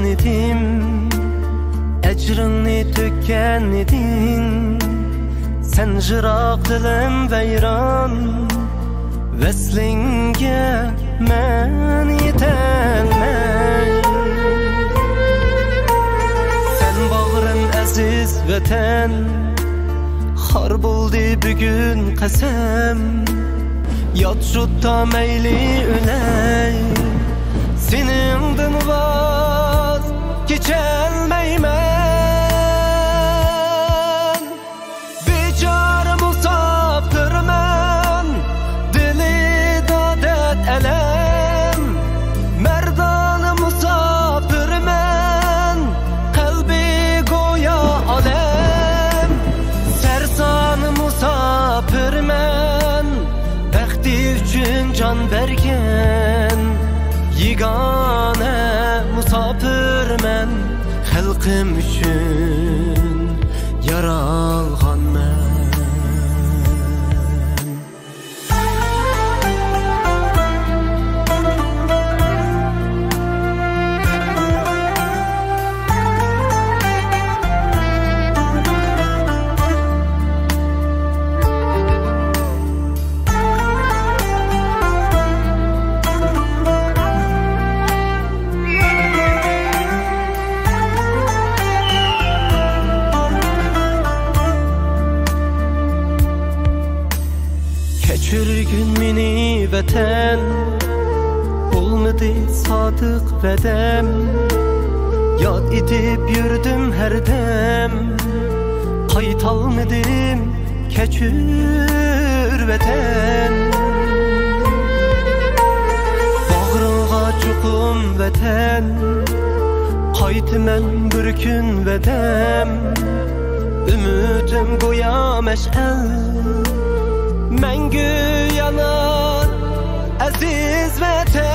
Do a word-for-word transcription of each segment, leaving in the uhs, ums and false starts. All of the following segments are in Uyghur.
ئىدىم، ئەجرىڭنى تۆككەن ئىدىڭ. سەن يىراق، دىلىم ۋەيران، ۋەسلىڭگە مەن يېتەلمەي. سەن باغرىم ئەزىز ۋەتەن، خار بولدى بۈگۈن قەسەم. يات يۇتتا مەيلى ئۆلەي، سېنىڭدىن ۋاز كېچەلمەيمەن. بىچارە مۇساپىرمەن، دىلىدا دەرد ئەلەم. مەردانە مۇساپىرمەن، قەلبى گويا ئالەم. سەرسان مۇساپىرمەن، بەختى ئۈچۈن جان بەرگەن. يېگانە مۇساپىرمەن، خەلقىم ئۈچۈن يارالغانمەن. كەچۈرگىن مېنى ۋەتەن، بولمىدى سادىق ۋەدەم. ياد ئېتىپ يۈردۈم ھەردەم، قايتالمىدىم، كەچۈر ۋەتەن. باغرىڭغا چوقۇم ۋەتەن، قايتىمەن بىر كۈن ۋەدەم. ئۈمىدىم گويا مەشئەل، مەڭگۈ يانار ئەزىز ۋەتەن.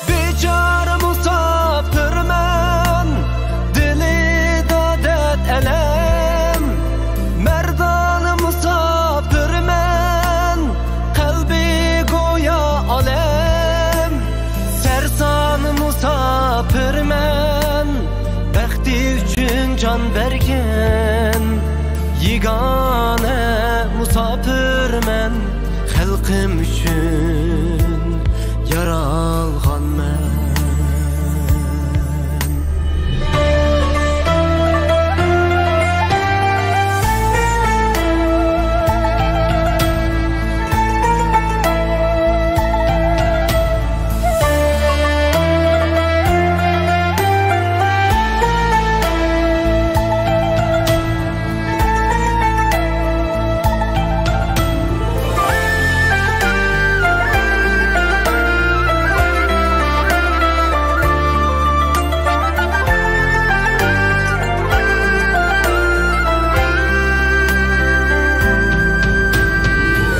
بىچارە مۇساپىرمەن، دىلىدا دەرد ئەلەم. مەردانە مۇساپىرمەن، قەلبى گويا ئالەم. سەرسان مۇساپىرمەن، بەختى ئۈچۈن جان بەرگەن. يېگانە مۇساپىرمەن، خەلقىم ئۈچۈن يارالغانمەن.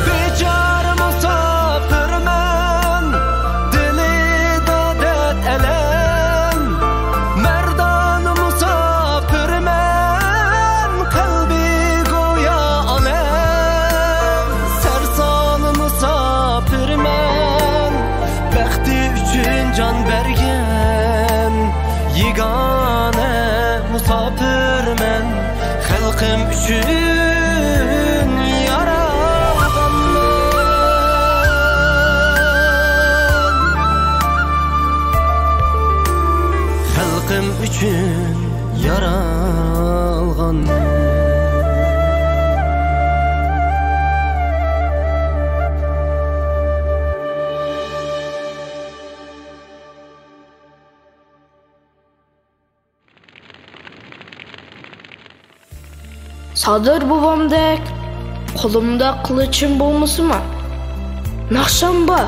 بىچارە مۇساپىرمەن، دىلىدا دەرد ئەلەم. مەردانە مۇساپىرمەن، قەلبى گويا ئالەم. سەرسان مۇساپىرمەن، بەختى ئۈچۈن جان بەرگەن. يېگانە مۇساپىرمەن، خەلقىم ئۈچۈن يارالغانمەن. خەلقىم ئۈچۈن يارالغانمەن. سادىر بوۋامدەك قولۇمدا قىلىچىم بولمىسىمۇ، ناخشام بار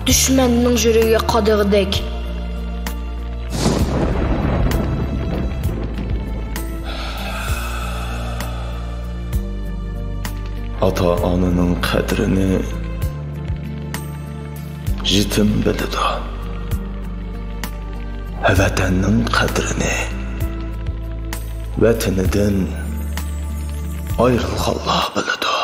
دۈشمەننىڭ يۈرىكىگە قادىغۇدەك. ئاتا-ئانىنىڭ قەدرىنى يېتىم بىلىدۇ. ۋەتەننىڭ قەدرىنى ۋەتىنىدىن ئايرىلغانلار بىلىدۇ.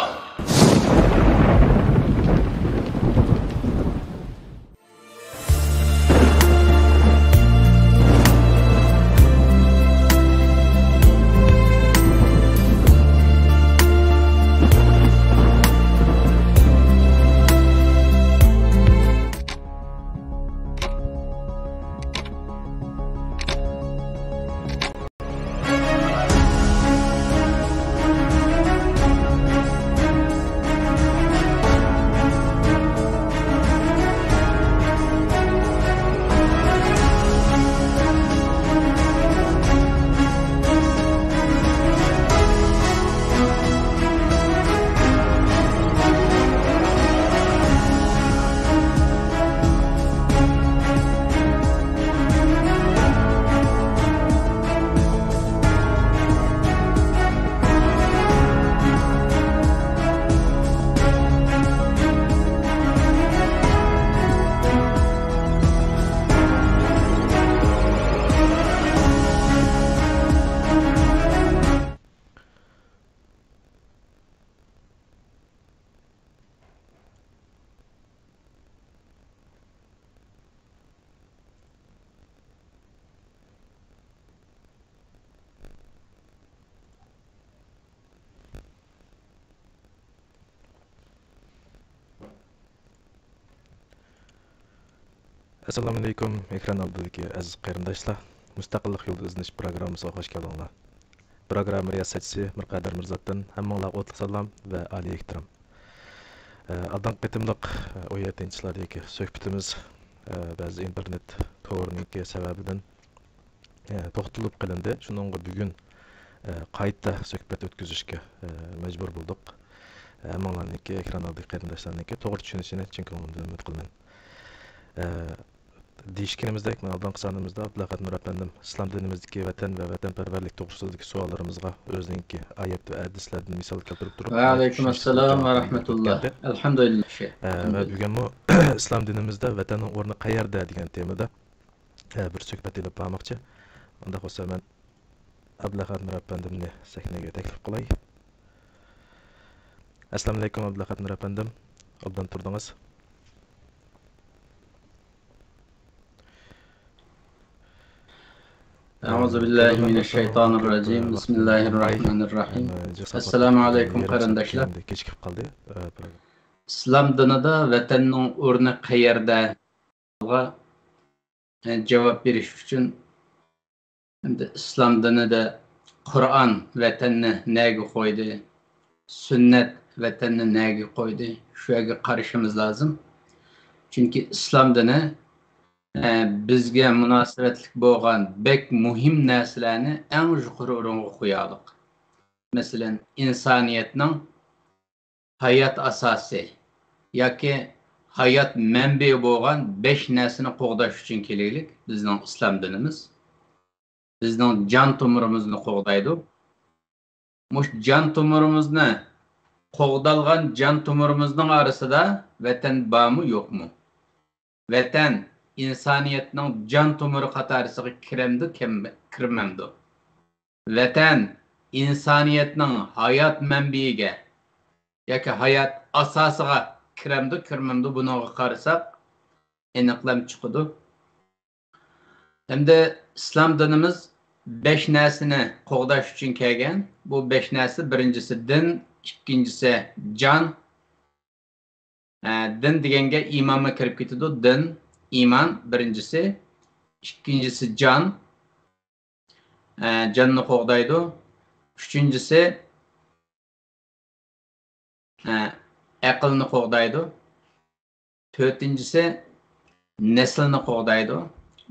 ئەسسالامۇئەلەيكۇم، ئېكران ئالدىدىكى ئەزىز قېرىنداشلار. مۇستەقىللىق يولىدا ئىزدىنىش پروگراممىسىغا خوش كەلدىڭلار. پروگرامما رىياسەتچىسى مىرقەدىر مىرزاتتىن ھەممىڭلارغا ئوتلۇق سالام ۋە ئالىي ئېھتىرام. ئە، ئالدىنقى قېتىملىق، ئە، ئون يەتتىنچى چىسلادىكى سۆھبىتىمىز، ئە، بەزى ئىنتېرنېت تورىنىڭكى سەۋەبىدىن، ئە، توختىتىلىپ قېلىندى. شۇنىڭغا بۈگۈن، ئە، قايتا سۆھبەت ئۆتكۈزۈشكە، ئە، مەجبۇر بولدۇق. ھەممىڭلارنىڭكى، ئېكران ئالدىدىكى قېرىنداشلارنىڭكى توغرا چۈشىنىشىنى چىن كۆڭلۈمدىن ئۈمىد قىلىمەن. ئە، دېيىشكىنىمىزدەك، مانا ئالدىنقى سانىمىزدا ئابدۇللا قادىر ئەپەندىم ئىسلام دىنىمىزدىكى ۋەتەن ۋە ۋەتەنپەرۋەرلىك توغرىسىدىكى سوئاللىرىمىزغا ئۆزىنىڭكى ئايەت ۋە ھەدىسلەردىن مىسال كەلتۈرۈپ تۇرۇپ، ۋەئەلەيكۇم ئەسسالام ۋە رەھمەتۇللا. ئەلھەمدۇلىللا. ئە، ۋە بۈگۈنمۇ ئىسلام دىنىمىزدا ۋەتەننىڭ ئورنى قەيەردە دېگەن تېمىدا، ئە، بىر سۆھبەت ئېلىپ بارماقچى. ئۇنداق بولسا مەن ئابدۇللا قادىر ئەپەندىمنى سەھنىگە تەكلىپ قىلاي. ئەسسالامۇئەلەيكۇم، ئابدۇللا قادىر ئەپەندىم. ئوبدان تۇردىڭىز. أعوذ بالله من الشيطان الرجيم. بسم الله الرحمن الرحيم. ئەسسالامۇئەلەيكۇم، قېرىنداشلار. كېچىكىپ قالدى. ئىسلام دىنىدا ۋەتەننىڭ ئورنى قەيەردە؟ جاۋاب بېرىش ئۈچۈن، ئەمدى ئىسلام دىنىدا قۇرئان ۋەتەننى نەگە قويدى، سۈننەت ۋەتەننى نەگە قويدى، شۇ يەرگە قارىشىمىز لازىم. چۈنكى ئىسلام دىنى، ئە، بىزگە مۇناسىۋەتلىك بولغان بەك مۇھىم نەرسىلەرنى ئەڭ يۇقىرى ئورۇنغا قويارلىق. مەسىلەن، ئىنسانىيەتنىڭ ھايات ئاساسى ياكى ھايات مەنبىيى بولغان بەش نەرسىنى قوغداش ئۈچۈن كېلىگلىك بىزنىڭ ئىسلام دىنىمىز. بىزنىڭ جان تومۇرىمىزنى قوغدايدۇ. مۇشۇ جان تومۇرىمىزنى، قوغدالغان جان تومۇرىمىزنىڭ ئارىسىدا ۋەتەن بارمۇ، يوقمۇ؟ ۋەتەن ئىنسانىيەتنىڭ جان تومۇرى قاتارىسىغا كىرەمدۇ، كەم-، كىرمەمدۇ؟ ۋەتەن ئىنسانىيەتنىڭ ھايات مەنبىيىگە ياكى ھايات ئاساسىغا كىرەمدۇ، كىرمەمدۇ، بۇنىڭغا قارىساق ئېنىقلام چىقىدۇ. ئەمدى ئىسلام دىنىمىز بەش نەرسىنى قوغداش ئۈچۈن كەلگەن. بۇ بەش نەرسە، بىرىنچىسى دىن، ئىككىنچىسى جان. ئە، دىن دېگەنگە ئىمانمۇ كىرىپ كېتىدۇ. دىن، ئىمان بىرىنچىسى، ئىككىنچىسى جان، ئە، جاننى قوغدايدۇ. ئۈچىنچىسى، ئە، ئەقىلنى قوغدايدۇ. تۆتىنچىسى، نەسلىنى قوغدايدۇ.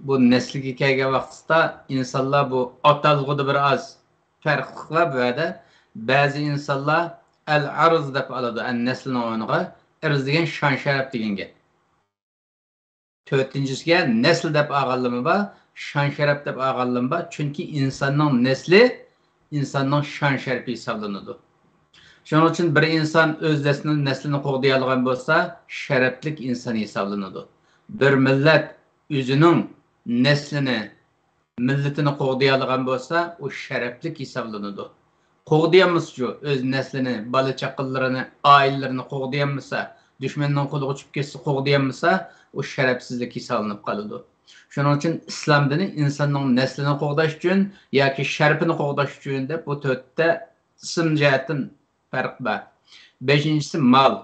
بۇ نەسلىگە كەلگەن ۋاقتىدا ئىنسانلار بۇ ئاتالغۇدا بىر ئاز پەرقلىقلار بۇ يەردە. بەزى ئىنسانلار ئەل ئەرز دەپ ئالىدۇ، ئەن نەسلىنىڭ ئورنىغا. ئەرز دېگەن شان شەرەپ دېگەن گەپ. تۆتىنچىسىگە نەسل دەپ ئالغانلىرىمۇ بار، شان شەرەپ دەپ ئالغانلىرىمۇ بار. چۈنكى ئىنساننىڭ نەسلى ئىنساننىڭ شان شەرىپى ھېسابلىنىدۇ. شۇنىڭ ئۈچۈن بىر ئىنسان ئۆز نەسلىنى، نەسلىنى قوغدىيالىغان بولسا، شەرەپلىك ئىنسان ھېسابلىنىدۇ. بىر مىللەت ئۆزىنىڭ نەسلىنى، مىللىتىنى قوغدىيالىغان بولسا، ئۇ شەرەپلىك ھېسابلىنىدۇ. قوغدىيالمىسىچۇ، ئۆز نەسلىنى، بالا-چاقىلىرىنى، ئائىلىلىرىنى قوغدىيالمىسا، دۈشمەننىڭ قولىغا چۈشۈپ كەتسە، قوغدىيالمىسا، ئۇ شەرەپسىزلىك ھېسابلىنىپ قالىدۇ. شۇنىڭ ئۈچۈن ئىسلام دىنى ئىنساننىڭ نەسلىنى قوغداش ئۈچۈن ياكى شەرىپىنى قوغداش ئۈچۈن دەپ، بۇ تۆتتە ئىسىم جەھەتتىن پەرق بار. بەشىنچىسى مال.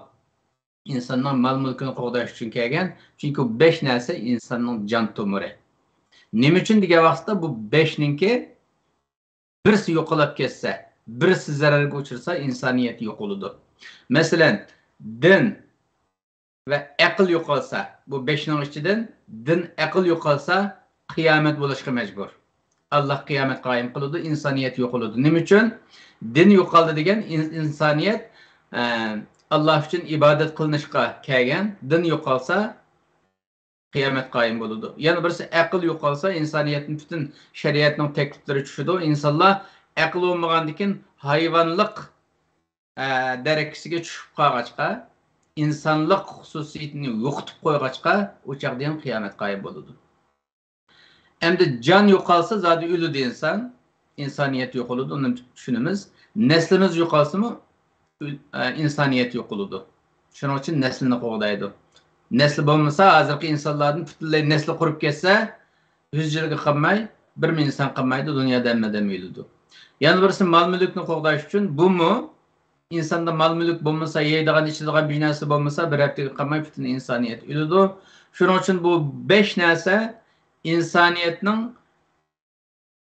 ئىنساننىڭ مال-مۈلكىنى قوغداش ئۈچۈن كەلگەن. چۈنكى بۇ بەش نەرسە ئىنساننىڭ جان تومۇرى. نېمە ئۈچۈن دېگەن ۋاقىتتا، بۇ بەشنىڭكى بىرسى يوقالاپ كەتسە، بىرسى زەرەرگە ئۇچرىسا، ئىنسانىيەت يوقىلىدۇ. مەسىلەن، دىن ۋە ئەقىل يوقالسا، بۇ بەشنىڭ ئىچىدىن دىن، ئەقىل يوقالسا، قىيامەت بولۇشقا مەجبۇر. ئاللاھ قىيامەت قايىم قىلىدۇ، ئىنسانىيەت يوقىلىدۇ. نېمە ئۈچۈن؟ دىن يوقالدى دېگەن ئىن-، ئىنسانىيەت، ئە، ئاللاھ ئۈچۈن ئىبادەت قىلىنىشقا كەلگەن. دىن يوقالسا، قىيامەت قايىم بولىدۇ. يەنە بىرسى، ئەقىل يوقالسا، ئىنسانىيەتنىڭ پۈتۈن شەرىئەتنىڭ تەكلىپلىرى چۈشىدۇ. ئىنسانلار ئەقىل بولمىغاندىكىن ھايۋانلىق، ئە، دەرىجىسىگە چۈشۈپ قالغاچقا، ئىنسانلىق خۇسۇسىيىتىنى يوقىتىپ قويغاچقا، ئۇ چاغدا يەنە قىيامەت قايىم بولىدۇ. ئەمدى جان يوقالسا، زادى ئۆلىدۇ ئىنسان. ئىنسانىيەت يوقىلىدۇ، ئۇنى چۈشىنىمىز. نەسلىمىز يوقالسىمۇ، ئۆل-، ئە، ئىنسانىيەت يوقىلىدۇ. شۇنىڭ ئۈچۈن نەسلىنى قوغدايدۇ. نەسلى بولمىسا، ھازىرقى ئىنسانلاردىن پۈتۈنلەي نەسلى قۇرۇپ كەتسە، يۈز يىلغا قالماي، بىرمۇ ئىنسان قالمايدۇ، دۇنيادا ھەممە ئادەم ئۆلىدۇ. يەنە بىرسى، مال-مۈلۈكنى قوغداش ئۈچۈن، بۇمۇ ئىنساندا مال-مۈلۈك بولمىسا، يەيدىغان، ئىچىدىغان بىر نەرسە بولمىسا، بىر ھەپتىگە قالماي پۈتۈن ئىنسانىيەت ئۆلىدۇ. شۇنىڭ ئۈچۈن بۇ بەش نەرسە ئىنسانىيەتنىڭ،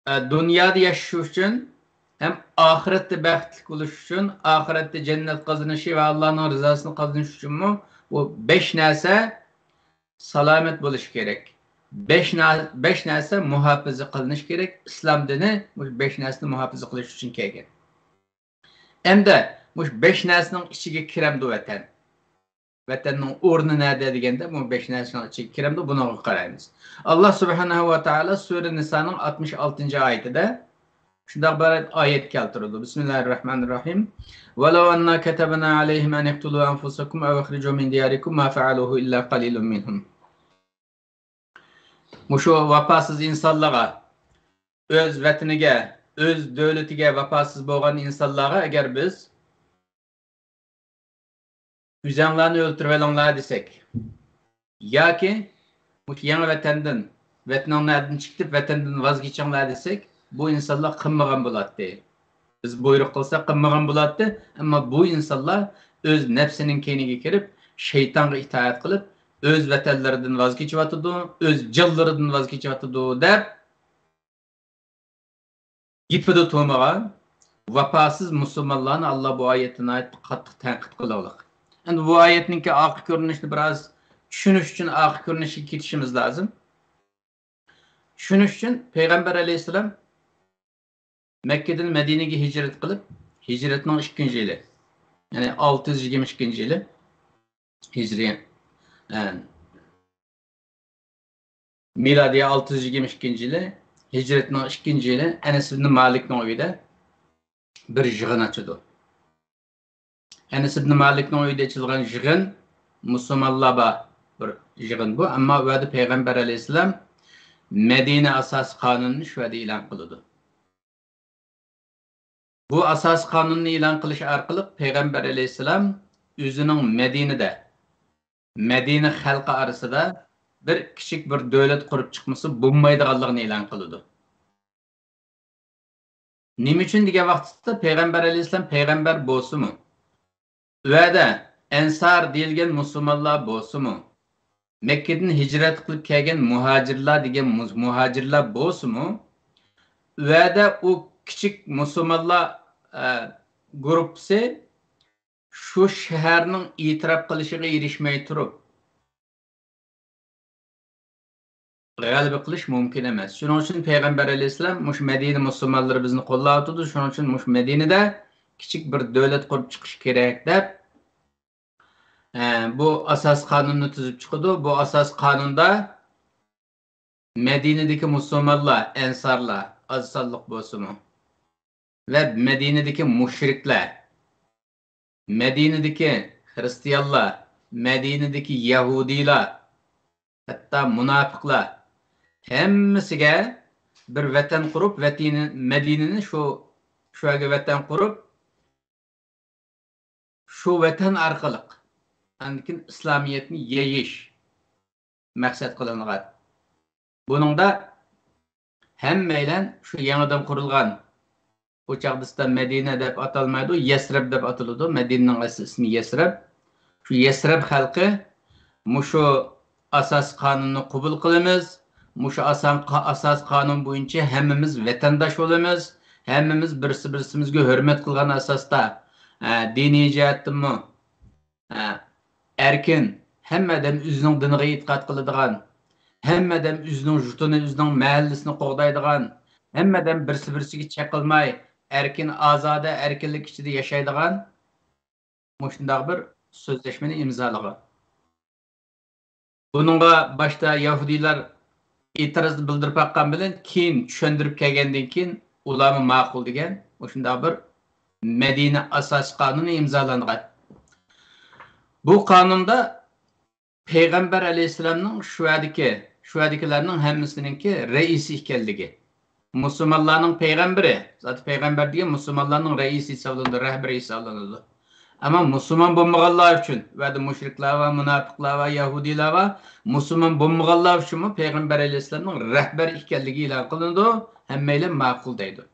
ئە، دۇنيادا ياشىشى ئۈچۈن ھەم ئاخىرەتتە بەختلىك بولۇش ئۈچۈن، ئاخىرەتتە جەننەت قازىنىشى ۋە ئاللانىڭ رىزاسىنى قازىنىش ئۈچۈنمۇ بۇ بەش نەرسە سالامەت بولۇشى كېرەك. بەش نە-، بەش نەرسە مۇھاپىزە قىلىنىشى كېرەك. ئىسلام دىنى مۇشۇ بەش نەرسىنى مۇھاپىزە قىلىش ئۈچۈن كەلگەن. ئەمدى مۇشۇ بەش نەرسىنىڭ ئىچىگە كىرەمدۇ ۋەتەن؟ ۋەتەننىڭ ئورنى نەدە دېگەندە، بۇ بەش نەرسىنىڭ ئىچىگە كىرەمدۇ؟ بۇنىڭغا قارايمىز. ئاللا سۇبھانەھۇ ۋە تائالا سۈرە نىسانىڭ ئاتمىش ئالتىنچى ئايىتىدە شۇنداق بىر ئايەت كەلتۈرىدۇ. بىسمىللاھىررەھمانىررەھىم. ولو أنا كتبنا عليهم أن اقتلوا أنفسكم أو اخرجوا من دياركم ما فعلوه إلا قليل منهم. مۇشۇ ۋاپاسىز ئىنسانلارغا، ئۆز ۋەتىنىگە، ئۆز دۆلىتىگە ۋاپاسىز بولغان ئىنسانلارغا ئەگەر بىز ئۆزەڭلارنى ئۆلتۈرۈۋېلىڭلار دېسەك، ياكى مۇشۇ يېڭى ۋەتەندىن، ۋەتىنىڭ نەدىن چىقىپ، ۋەتەندىن ۋاز كېچىڭلار دېسەك، بۇ ئىنسانلار قىلمىغان بولاتتى. بىز بۇيرۇق قىلساق قىلمىغان بولاتتى. ئەمما بۇ ئىنسانلار ئۆز نەپسىنىڭ كەينىگە كىرىپ، شەيتانغا ئىتائەت قىلىپ، ئۆز ۋەتەنلىرىدىن ۋاز كېچىۋاتىدۇ، ئۆز جانلىرىدىن ۋاز كېچىۋاتىدۇ دەپ، گېپىدە تۇرمىغان ۋاپاسىز مۇسۇلمانلارنى ئاللا بۇ ئايەتتە ناھايىتى قاتتىق تەنقىد قىلغانلىق. ئەمدى بۇ ئايەتنىڭكى ئارقا كۆرۈنۈشىنى بىراز چۈشىنىش ئۈچۈن ئارقا كۆرۈنۈشكە كېتىشىمىز لازىم. چۈشىنىش ئۈچۈن پەيغەمبەر ئەلەيھىسسالام مەككىدىن مەدىنىگە ھىجرەت قىلىپ، ھىجرەتنىڭ ئىككىنچى يىلى، يەنى ئالتە يۈز يىگىرمە ئىككىنچى يىلى ھىجرىي، ئە، مىلادىيە ئالتە يۈز يىگىرمە ئىككىنچى يىلى، ھىجرەتنىڭ ئىككىنچى يىلى ئەنەس ئىبن مالىكنىڭ ئۆيىدە بىر يىغىن ئاچىدۇ. ئەنەس ئىبن مالىكنىڭ ئۆيىدە ئېچىلغان يىغىن مۇسۇلمانلار بار بىر يىغىن بۇ. ئەمما ئۇ يەردە پەيغەمبەر ئەلەيھىسسالام مەدىنە ئاساسىي قانۇنىنى شۇ يەردە ئېلان قىلىدۇ. بۇ ئاساسىي قانۇننى ئېلان قىلىش ئارقىلىق پەيغەمبەر ئەلەيھىسسالام ئۆزىنىڭ مەدىنىدە، مەدىنە خەلقى ئارىسىدا بىر كىچىك بىر دۆلەت قۇرۇپ چىقمىسا بولمايدىغانلىقىنى ئېلان قىلىدۇ. نېمە ئۈچۈن دېگەن ۋاقىتتا، پەيغەمبەر ئەلەيھىسسالام پەيغەمبەر بولسىمۇ، ئۇ يەردە ئەنسار دېيىلگەن مۇسۇلمانلار بولسىمۇ، مەككىدىن ھىجرەت قىلىپ كەلگەن مۇھاجىرلار دېگەن مۇ-، مۇھاجىرلار بولسىمۇ، ئۇ يەردە ئۇ كىچىك مۇسۇلمانلار، ئە، گۇرۇپپىسى شۇ شەھەرنىڭ ئېتىراپ قىلىشىغا ئېرىشمەي تۇرۇپ، غەلىبە قىلىش مۇمكىن ئەمەس. شۇنىڭ ئۈچۈن پەيغەمبەر ئەلەيھىسسالام مۇشۇ مەدىنە مۇسۇلمانلىرى بىزنى قوللاۋاتىدۇ، شۇنىڭ ئۈچۈن مۇشۇ مەدىنىدە كىچىك بىر دۆلەت قۇرۇپ چىقىش كېرەك دەپ، ئە، بۇ ئاساسىي قانۇننى تۈزۈپ چىقىدۇ. بۇ ئاساسىي قانۇندا مەدىنىدىكى مۇسۇلمانلار، ئەنسارلار ئاز سانلىق بولسىمۇ ۋە مەدىنىدىكى مۇشرىكلار، مەدىنىدىكى خىرىستىيانلار، مەدىنىدىكى يەھۇدىيلار، ھەتتا مۇناپىقلار ھەممىسىگە بىر ۋەتەن قۇرۇپ، ۋەتىنى، مەدىنىنى شۇ، شۇ يەرگە ۋەتەن قۇرۇپ، شۇ ۋەتەن ئارقىلىق ئاندىن كېيىن ئىسلامىيەتنى يېيىش مەقسەت قىلىنغان. بۇنىڭدا ھەممەيلەن شۇ يېڭىدىن قۇرۇلغان، بۇ چاغدا مەدىنە دەپ ئاتالمايدۇ، يەسرىب دەپ ئاتىلىدۇ. مەدىنىنىڭ ئەسلى ئىسمى يەسرىب. شۇ يەسرىب خەلقى مۇشۇ ئاساسىي قانۇننى قوبۇل قىلىمىز. مۇشۇ ئاسان-، قا-، ئاساسىي قانۇن بويىچە ھەممىمىز ۋەتەنداش بولىمىز. ھەممىمىز بىرسى بىرسىمىزگە ھۆرمەت قىلغان ئاساستا، ئە، دىنىي جەھەتتىنمۇ، ئە، ئەركىن، ھەممە ئادەم ئۆزىنىڭ دىنىغا ئېتىقاد قىلىدىغان، ھەممە ئادەم ئۆزىنىڭ يۇرتىنى، ئۆزىنىڭ مەھەللىسىنى قوغدايدىغان، ھەممە ئادەم بىرسى بىرسىگە چېقىلماي، ئەركىن، ئازادە، ئەركىنلىك ئىچىدە ياشايدىغان مۇشۇنداق بىر سۆزلەشمىنى ئىمزالىغان. بۇنىڭغا باشتا يەھۇدىيلار ئېتىراز بىلدۈرۈپ باققان بىلەن، كېيىن چۈشەندۈرۈپ كەلگەندىن كېيىن، ئۇلارمۇ ماقۇل دېگەن، مۇشۇنداق بىر مەدىنە ئاساسىي قانۇنى ئىمزالانغان. بۇ قانۇندا پەيغەمبەر ئەلەيھىسسالامنىڭ شۇ يەردىكى، شۇ يەردىكىلەرنىڭ ھەممىسىنىڭكى رەئىسى ئىكەنلىكى، مۇسۇلمانلارنىڭ پەيغەمبىرى، زاتى پەيغەمبەر دېگەن مۇسۇلمانلارنىڭ رەئىسى ھېسابلىنىدۇ، رەھبىرى ھېسابلىنىدۇ. ئەمما مۇسۇلمان بولمىغانلار ئۈچۈن، ئۇ يەردە مۇشرىكلار بار، مۇناپىقلار بار، يەھۇدىيلار بار، مۇسۇلمان بولمىغانلار ئۈچۈنمۇ پەيغەمبەر ئەلەيھىسسالامنىڭ رەھبەر ئىكەنلىكى ئېلان قىلىنىدۇ، ھەممەيلەن ماقۇل دەيدۇ.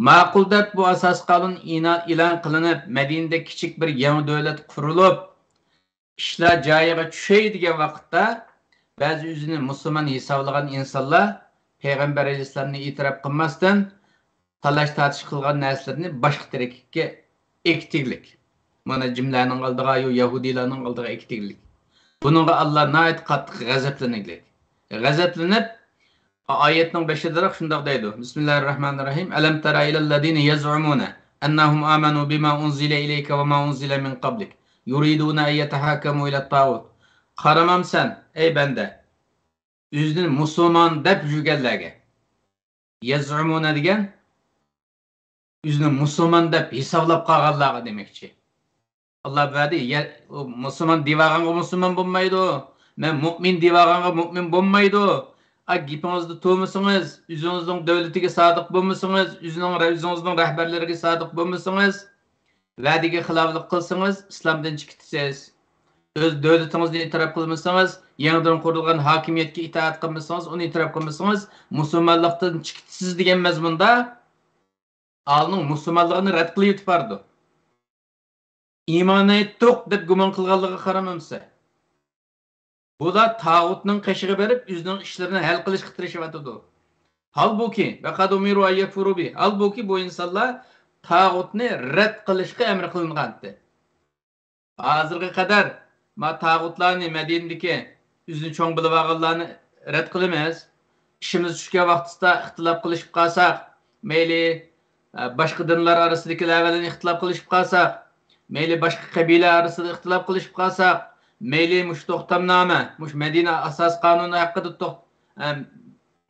ماقۇل دەپ بۇ ئاساسىي قانۇن ئىنا-، ئېلان قىلىنىپ، مەدىنىدە كىچىك بىر يېڭى دۆلەت قۇرۇلۇپ، ئىشلار جايىغا چۈشەي دېگەن ۋاقىتتا، بەزى ئۆزىنى مۇسۇلمان ھېسابلىغان ئىنسانلار پەيغەمبەر ئەلەيھىسسالامنى ئېتىراپ قىلماستىن، تالاش-تارتىش قىلغان نەرسىلىرىنى باشقا تەرەپكە ئېكىتىگلىك. مانا جىملەرنىڭ ئالدىغا، يو يەھۇدىيلارنىڭ ئالدىغا ئېكىتىگلىك. بۇنىڭغا ئاللا ناھايىتى قاتتىق غەزەپلىنىگلىك. غەزەپلىنىپ، ئايەتنىڭ بېشىدىراق شۇنداق دەيدۇ. بىسمىللاھىررەھمانىررەھىم. ألم تر إلى الذين يزعمون أنهم آمنوا بما أنزل إليك وما أنزل من قبلك يريدون أن يتحاكموا إلى الطاغوت. قارىمامسەن، ئەي بەندە، ئۆزىنى مۇسۇلمان دەپ يۈرگەنلەرگە. يەزئۇمۇنە دېگەن ئۆزىنى مۇسۇلمان دەپ ھېسابلاپ قالغانلارغا دېمەكچى. ئاللا بەردى، يە-، ئۇ مۇسۇلمان دېۋاغانغا مۇسۇلمان بولمايدۇ. مەن مۇئمىن دېۋاغانغا مۇئمىن بولمايدۇ. ئا، گېپىڭىزدە تۇرمىسىڭىز، ئۆزىڭىزنىڭ دۆلىتىگە سادىق بولمىسىڭىز، ئۆزىنىڭ، ئۆزىڭىزنىڭ رەھبەرلىرىگە سادىق بولمىسىڭىز، ۋەدىگە خىلاپلىق قىلسىڭىز، ئىسلامدىن چىقىسىز. ئۆز دۆلىتىڭىزنى ئېتىراپ قىلمىسىڭىز، يېڭىدىن قۇرۇلغان ھاكىمىيەتكە ئىتائەت قىلمىسىڭىز، ئۇنى ئېتىراپ قىلمىسىڭىز، مۇسۇلمانلىقتىن چىقىسىز دېگەن مەزمۇندا ئالىنىڭ مۇسۇلمانلىقىنى رەت قىلىۋېتىپ بارىدۇ. ئىمان ئېيتتۇق دەپ گۇمان قىلغانلىقىغا قارىمامسە. بۇلار تاغۇتنىڭ قېشىغا بېرىپ، ئۆزىنىڭ ئىشلىرىنى ھەل قىلىشقا تىرىشىۋاتىدۇ. ھالبۇكى، ۋەقەد ئۇمىرۇ ئەن يەكفۇرۇ بى. ھالبۇكى، بۇ ئىنسانلار تاغۇتنى رەت قىلىشقا ئەمر قىلىنغانتى. ھازىرغا قەدەر ما تاغۇتلارنى، مەدىنىدىكى ئۆزىنى چوڭ بىلىۋالغانلارنى رەت قىلىمىز. ئىشىمىز چۈشكەن ۋاقتىدا ئىختىلاپ قىلىشىپ قالساق، مەيلى، ئە، باشقا دىنلار ئارىسىدىكىلەر بىلەن ئىختىلاپ قىلىشىپ قالساق، مەيلى باشقا قەبىلە ئارىسىدا ئىختىلاپ قىلىشىپ قالساق، مەيلى مۇشۇ توختامنامە، مۇشۇ مەدىنە ئاساسىي قانۇنى ھەققىدە توخ-، ئەم،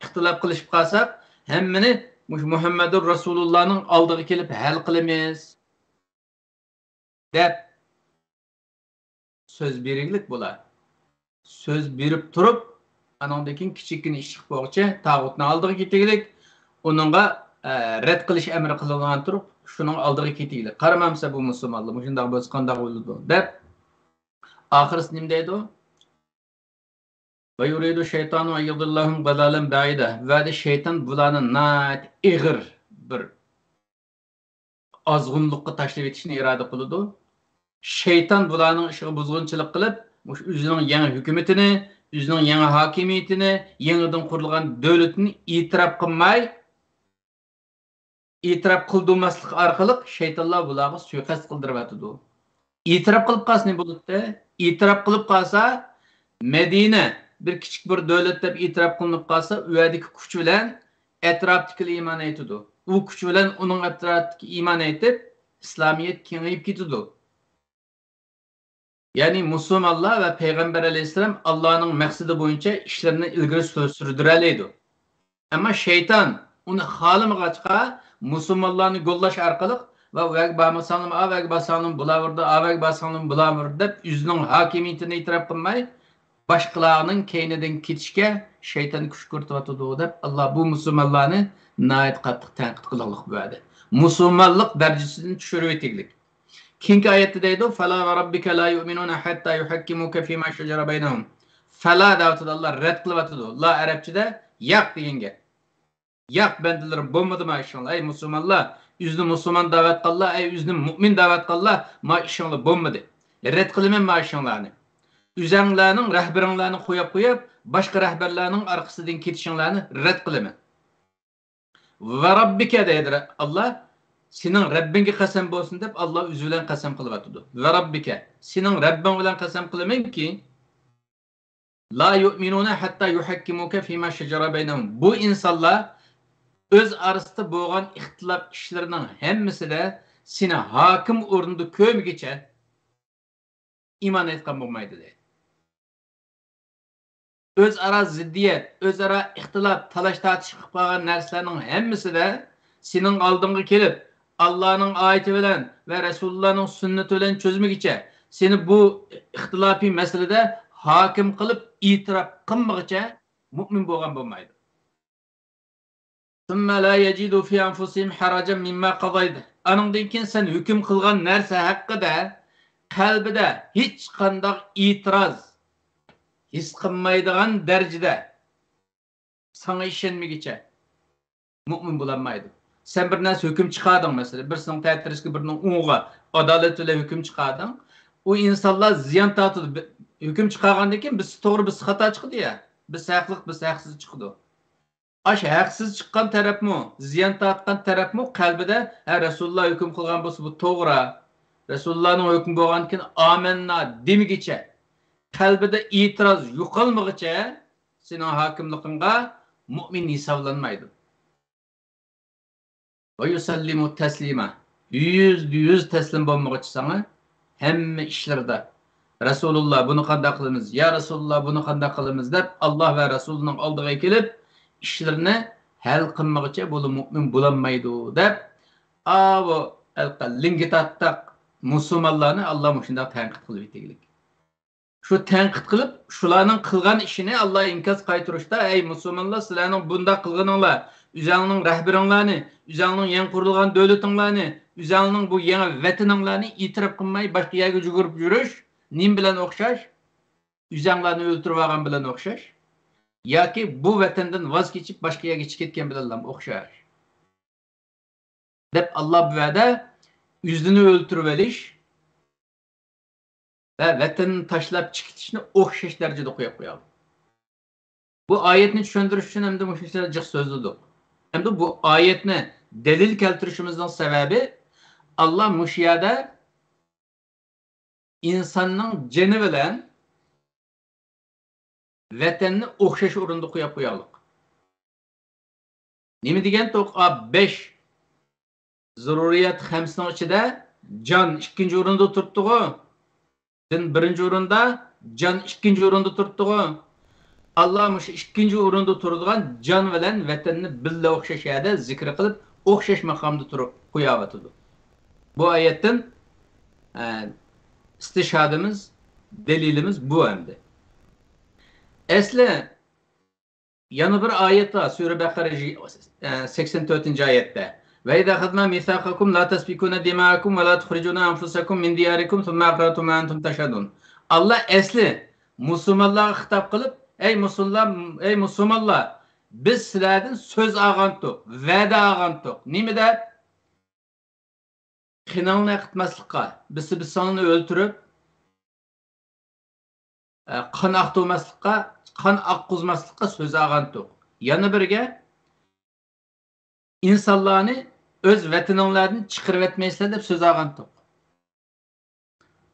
ئىختىلاپ قىلىشىپ قالساق، ھەممىنى مۇشۇ مۇھەممەدۇر رەسۇلۇللانىڭ ئالدىغا كېلىپ ھەل قىلىمىز دەپ سۆز بېرىگلىك بۇلار. سۆز بېرىپ تۇرۇپ، ئانىڭدىن كېيىن كىچىككىنە ئىش چىقىپ بولغۇچە تاغۇتنىڭ ئالدىغا كېتىگلىك، ئۇنىڭغا، ئە، رەت قىلىش ئەمرى قىلىنغان تۇرۇپ، شۇنىڭ ئالدىغا كېتىگلىك. قارىمامسەن بۇ مۇسۇلمانلار، مۇشۇنداق بولسا قانداق بولىدۇ دەپ. ئاخىرسى نېمە دەيدۇ؟ ويريد الشيطان أن يضلهم ضلالا بعيدا. ۋەدە شەيتان بۇلارنى ناھايىتى ئېغىر بىر ئازغۇنلۇققا تاشلىۋېتىشنى ئىرادە قىلىدۇ. شەيتان بۇلارنىڭ ئىشىغا بۇزغۇنچىلىق قىلىپ، مۇشۇ ئۆزىنىڭ يېڭى ھۆكۈمىتىنى، ئۆزىنىڭ يېڭى ھاكىمىيىتىنى، يېڭىدىن قۇرۇلغان دۆلىتىنى ئېتىراپ قىلماي، ئېتىراپ قىلدۇرماسلىق ئارقىلىق شەيتانلار بۇلارغا سۇيىقەست قىلدۇرۇۋاتىدۇ. ئېتىراپ قىلىپ قالسا نېمە بولاتتى؟ ئېتىراپ قىلىپ قالسا، مەدىنە بىر كىچىك بىر دۆلەت دەپ ئېتىراپ قىلىنىپ قالسا، ئۇ يەردىكى كۈچ بىلەن ئەتراپتىكىلەر ئىمان ئېيتىدۇ. ئۇ كۈچ بىلەن ئۇنىڭ ئەتراپىدىكى ئىمان ئېيتىپ، ئىسلامىيەت كېڭىيىپ كېتىدۇ. يەنى مۇسۇلمانلار ۋە پەيغەمبەر ئەلەيھىسسالام ئاللانىڭ مەقسىتى بويىچە ئىشلىرىنى ئىلگىرى سۈر-، سۈردۈرەلەيدۇ. ئەمما شەيتان ئۇنى خالىمىغاچقا، مۇسۇلمانلارنى گوللاش ئارقىلىق، ۋە ئۇ يەرگە بارمىساڭلارمۇ، ئا يەرگە بارساڭلارمۇ بۇلار ئۇرىدۇ، ئا يەرگە بارساڭلارمۇ بۇلار ئۇرىدۇ دەپ، ئۆزىنىڭ ھاكىمىيىتىنى ئېتىراپ قىلماي، باشقىلارنىڭ كەينىدىن كېتىشكە شەيتان كۈشكۈرتۈۋاتىدۇ دەپ، ئاللا بۇ مۇسۇلمانلارنى ناھايىتى قاتتىق تەنقىد قىلىقلىق بۇ يەردە. مۇسۇلمانلىق دەرىجىسىدىن چۈشۈرۈۋېتىگلىك. كېيىنكى ئايەتتە دەيدۇ، فلا وربك لا يؤمنون حتى يحكموك فيما شجر بينهم. فلا دەۋاتىدۇ، ئاللا رەت قىلىۋاتىدۇ. لا ئەرەبچىدە ياق دېگەن گەپ. ياق، بەندىلىرىم، بولمىدى ما ئىشىڭلار. ئەي مۇسۇلمانلار، ئۆزىنى مۇسۇلمان دەۋاتقانلار، ئەي ئۆزىنى مۇئمىن دەۋاتقانلار، ما ئىشىڭلار بولمىدى. رەت قىلىمەن ما ئىشىڭلارنى. ئۆزەڭلارنىڭ رەھبىرىڭلارنى قويۇپ قويۇپ، باشقا رەھبەرلەرنىڭ ئارقىسىدىن كېتىشىڭلارنى رەت قىلىمەن. ۋە رەببىكە دەيدۇ ئاللا، سېنىڭ رەببىڭگە قەسەم بولسۇن دەپ ئاللا ئۆزى بىلەن قەسەم قىلىۋاتىدۇ. ۋە رەببىكە، سېنىڭ رەببىڭ بىلەن قەسەم قىلىمەنكى، لا يؤمنون حتى يحكموك فيما شجر بينهم. بۇ ئىنسانلار ئۆز ئارىسىدا بولغان ئىختىلاپ ئىشلىرىنىڭ ھەممىسىدە سېنى ھاكىم ئورنىدا كۆرمىگۈچە ئىمان ئېيتقان بولمايدۇ دەيدۇ. ئۆزئارا زىددىيەت، ئۆزئارا ئىختىلاپ، تالاش-تارتىش قىلىپ قالغان نەرسىلەرنىڭ ھەممىسىدە سېنىڭ ئالدىڭغا كېلىپ، ئاللانىڭ ئايىتى بىلەن ۋە رەسۇلۇللانىڭ سۈننىتى بىلەن چۆزمىگۈچە، سېنى بۇ ئىختىلاپىي مەسىلىدە ھاكىم قىلىپ ئېتىراپ قىلمىغۇچە مۇئمىن بولغان بولمايدۇ. ثم لا يجدوا في أنفسهم حرجا مما قضيت. ئانىڭدىن كېيىن سەن ھۆكۈم قىلغان نەرسە ھەققىدە قەلبىدە ھېچقانداق ئېتىراز ھېس قىلمايدىغان دەرىجىدە ساڭا ئىشەنمىگۈچە مۇئمىن بولالمايدۇ. سەن بىر نەرسە ھۆكۈم چىقاردىڭ، مەسىلەن، بىرسىنىڭ تەتۈرىسىگە، بىرىنىڭ ئوڭىغا ئادالەت بىلەن ھۆكۈم چىقاردىڭ. ئۇ ئىنسانلار زىيان تارتىدۇ. بى-، ھۆكۈم چىقارغاندىن كېيىن بىرسى توغرا، بىرسى خاتا چىقىدۇ يا. بىرسى ھەقلىق، بىرسى ھەقسىز چىقىدۇ. ئاشۇ ھەقسىز چىققان تەرەپمۇ، زىيان تارتقان تەرەپمۇ قەلبىدە، ھە، رەسۇلۇللا ھۆكۈم قىلغان بولسا بۇ توغرا. رەسۇلۇللانىڭ ھۆكمى بولغاندىكىن ئامەننا دېمىگىچە، قەلبىدە ئېتىراز يوقالمىغىچە سېنىڭ ھاكىملىقىڭغا مۇئمىن ھېسابلانمايدۇ. ۋە يۇسەللىمۇ تەسلىما. يۈزدە يۈز تەسلىم بولمىغۇچە ساڭا ھەممە ئىشلىرىدا، رەسۇلۇللا، بۇنى قانداق قىلىمىز؟ يا رەسۇلۇللا، بۇنى قانداق قىلىمىز؟ دەپ، ئاللا ۋە رەسۇلىنىڭ ئالدىغا كېلىپ، ئىشلىرىنى ھەل قىلمىغۇچە بۇلا مۇئمىن بولالمايدۇ، دەپ، ئاۋۇ ھېلىقى لىڭگىتاتتاق مۇسۇلمانلارنى ئاللا مۇشۇنداق تەنقىد قىلىۋېتىگلىك. شۇ تەنقىد قىلىپ، شۇلارنىڭ قىلغان ئىشىنى ئاللا ئىنكاس قايتۇرۇشتا، ئەي مۇسۇلمانلار، سىلەرنىڭ بۇنداق قىلغىنىڭلار، ئۆزەڭنىڭ رەھبىرىڭلارنى، ئۆزەڭنىڭ يېڭى قۇرۇلغان دۆلىتىڭلارنى، ئۆزەڭنىڭ بۇ يېڭى ۋەتىنىڭلارنى ئېتىراپ قىلماي باشقا يەرگە يۈگۈرۈپ يۈرۈش نېمە بىلەن ئوخشاش؟ ئۆزەڭلارنى ئۆلتۈرۈۋالغان بىلەن ئوخشاش. ياكى بۇ ۋەتەندىن ۋاز كېچىپ باشقا يەرگە چىقىپ كەتكەن بىلەنلا ئوخشاش. دەپ، ئاللا بۇ يەردە ئۆزىنى ئۆلتۈرۈۋېلىش ۋە ۋەتەننى تاشلاپ چىقىپ كېتىشنى ئوخشاش دەرىجىدە قويۇپ قويالىدۇ. بۇ ئايەتنى چۈشەندۈرۈش ئۈچۈن ئەمدى مۇشۇ يەردە جىق سۆزلىدۇق. ئەمدى بۇ ئايەتنى دەلىل كەلتۈرۈشىمىزنىڭ سەۋەبى، ئاللا مۇشۇ يەردە ئىنساننىڭ جېنى بىلەن ۋەتەننى ئوخشاش ئورۇندا قويۇپ قويغانلىق. نېمە دېگەنتۇق؟ ئا، بەش زۆرۈرىيەت خەمسىنىڭ ئىچىدە جان ئىككىنچى ئورۇندا تۇرۇپتىغۇ. دىن بىرىنچى ئورۇندا، جان ئىككىنچى ئورۇندا تۇرۇپتىغۇ. ئاللا مۇشۇ ئىككىنچى ئورۇندا تۇرىدىغان جان بىلەن ۋەتەننى بىللە ئوخشاش يەردە زىكىر قىلىپ، ئوخشاش ماقامدا تۇرۇپ قويۇۋاتىدۇ. بۇ ئايەتتىن، ئە، ئىستىشھادىمىز، دەلىلىمىز بۇ ئەمدى. ئەسلى يەنە بىر ئايەت بار، سۈرە بەقەرە، ئە، سەكسەن تۆتىنچى ئايەتتە. وَإِذْ أَخَذْنَا مِيثَاقَكُمْ لَا تَسْفِكُونَ دِمَاءَكُمْ وَلَا تُخْرِجُونَ أَنْفُسَكُمْ مِنْ دِيَارِكُمْ ثُمَّ أَقْرَرْتُمْ وَأَنْتُمْ تَشْهَدُونَ. ئاللا ئەسلى مۇسۇلمانلارغا خىتاب قىلىپ، ئەي مۇسۇلمان، ئەي مۇسۇلمانلار، بىز سىلەردىن سۆز ئالغانتۇق، ۋەدە ئالغانتۇق. نېمە دەپ؟ قېنىڭلارنى ئېقىتماسلىققا، بىسى بىسىڭلارنى ئۆلتۈرۈپ، ئە، قان ئاقتۇرماسلىققا، قان ئاققۇزماسلىققا سۆز ئالغانتۇق. يەنە بىرگە، ئىنسانلارنى ئۆز ۋەتىنىڭلاردىن چىقىرىۋەتمەيسىلەر دەپ سۆز ئالغانتۇق.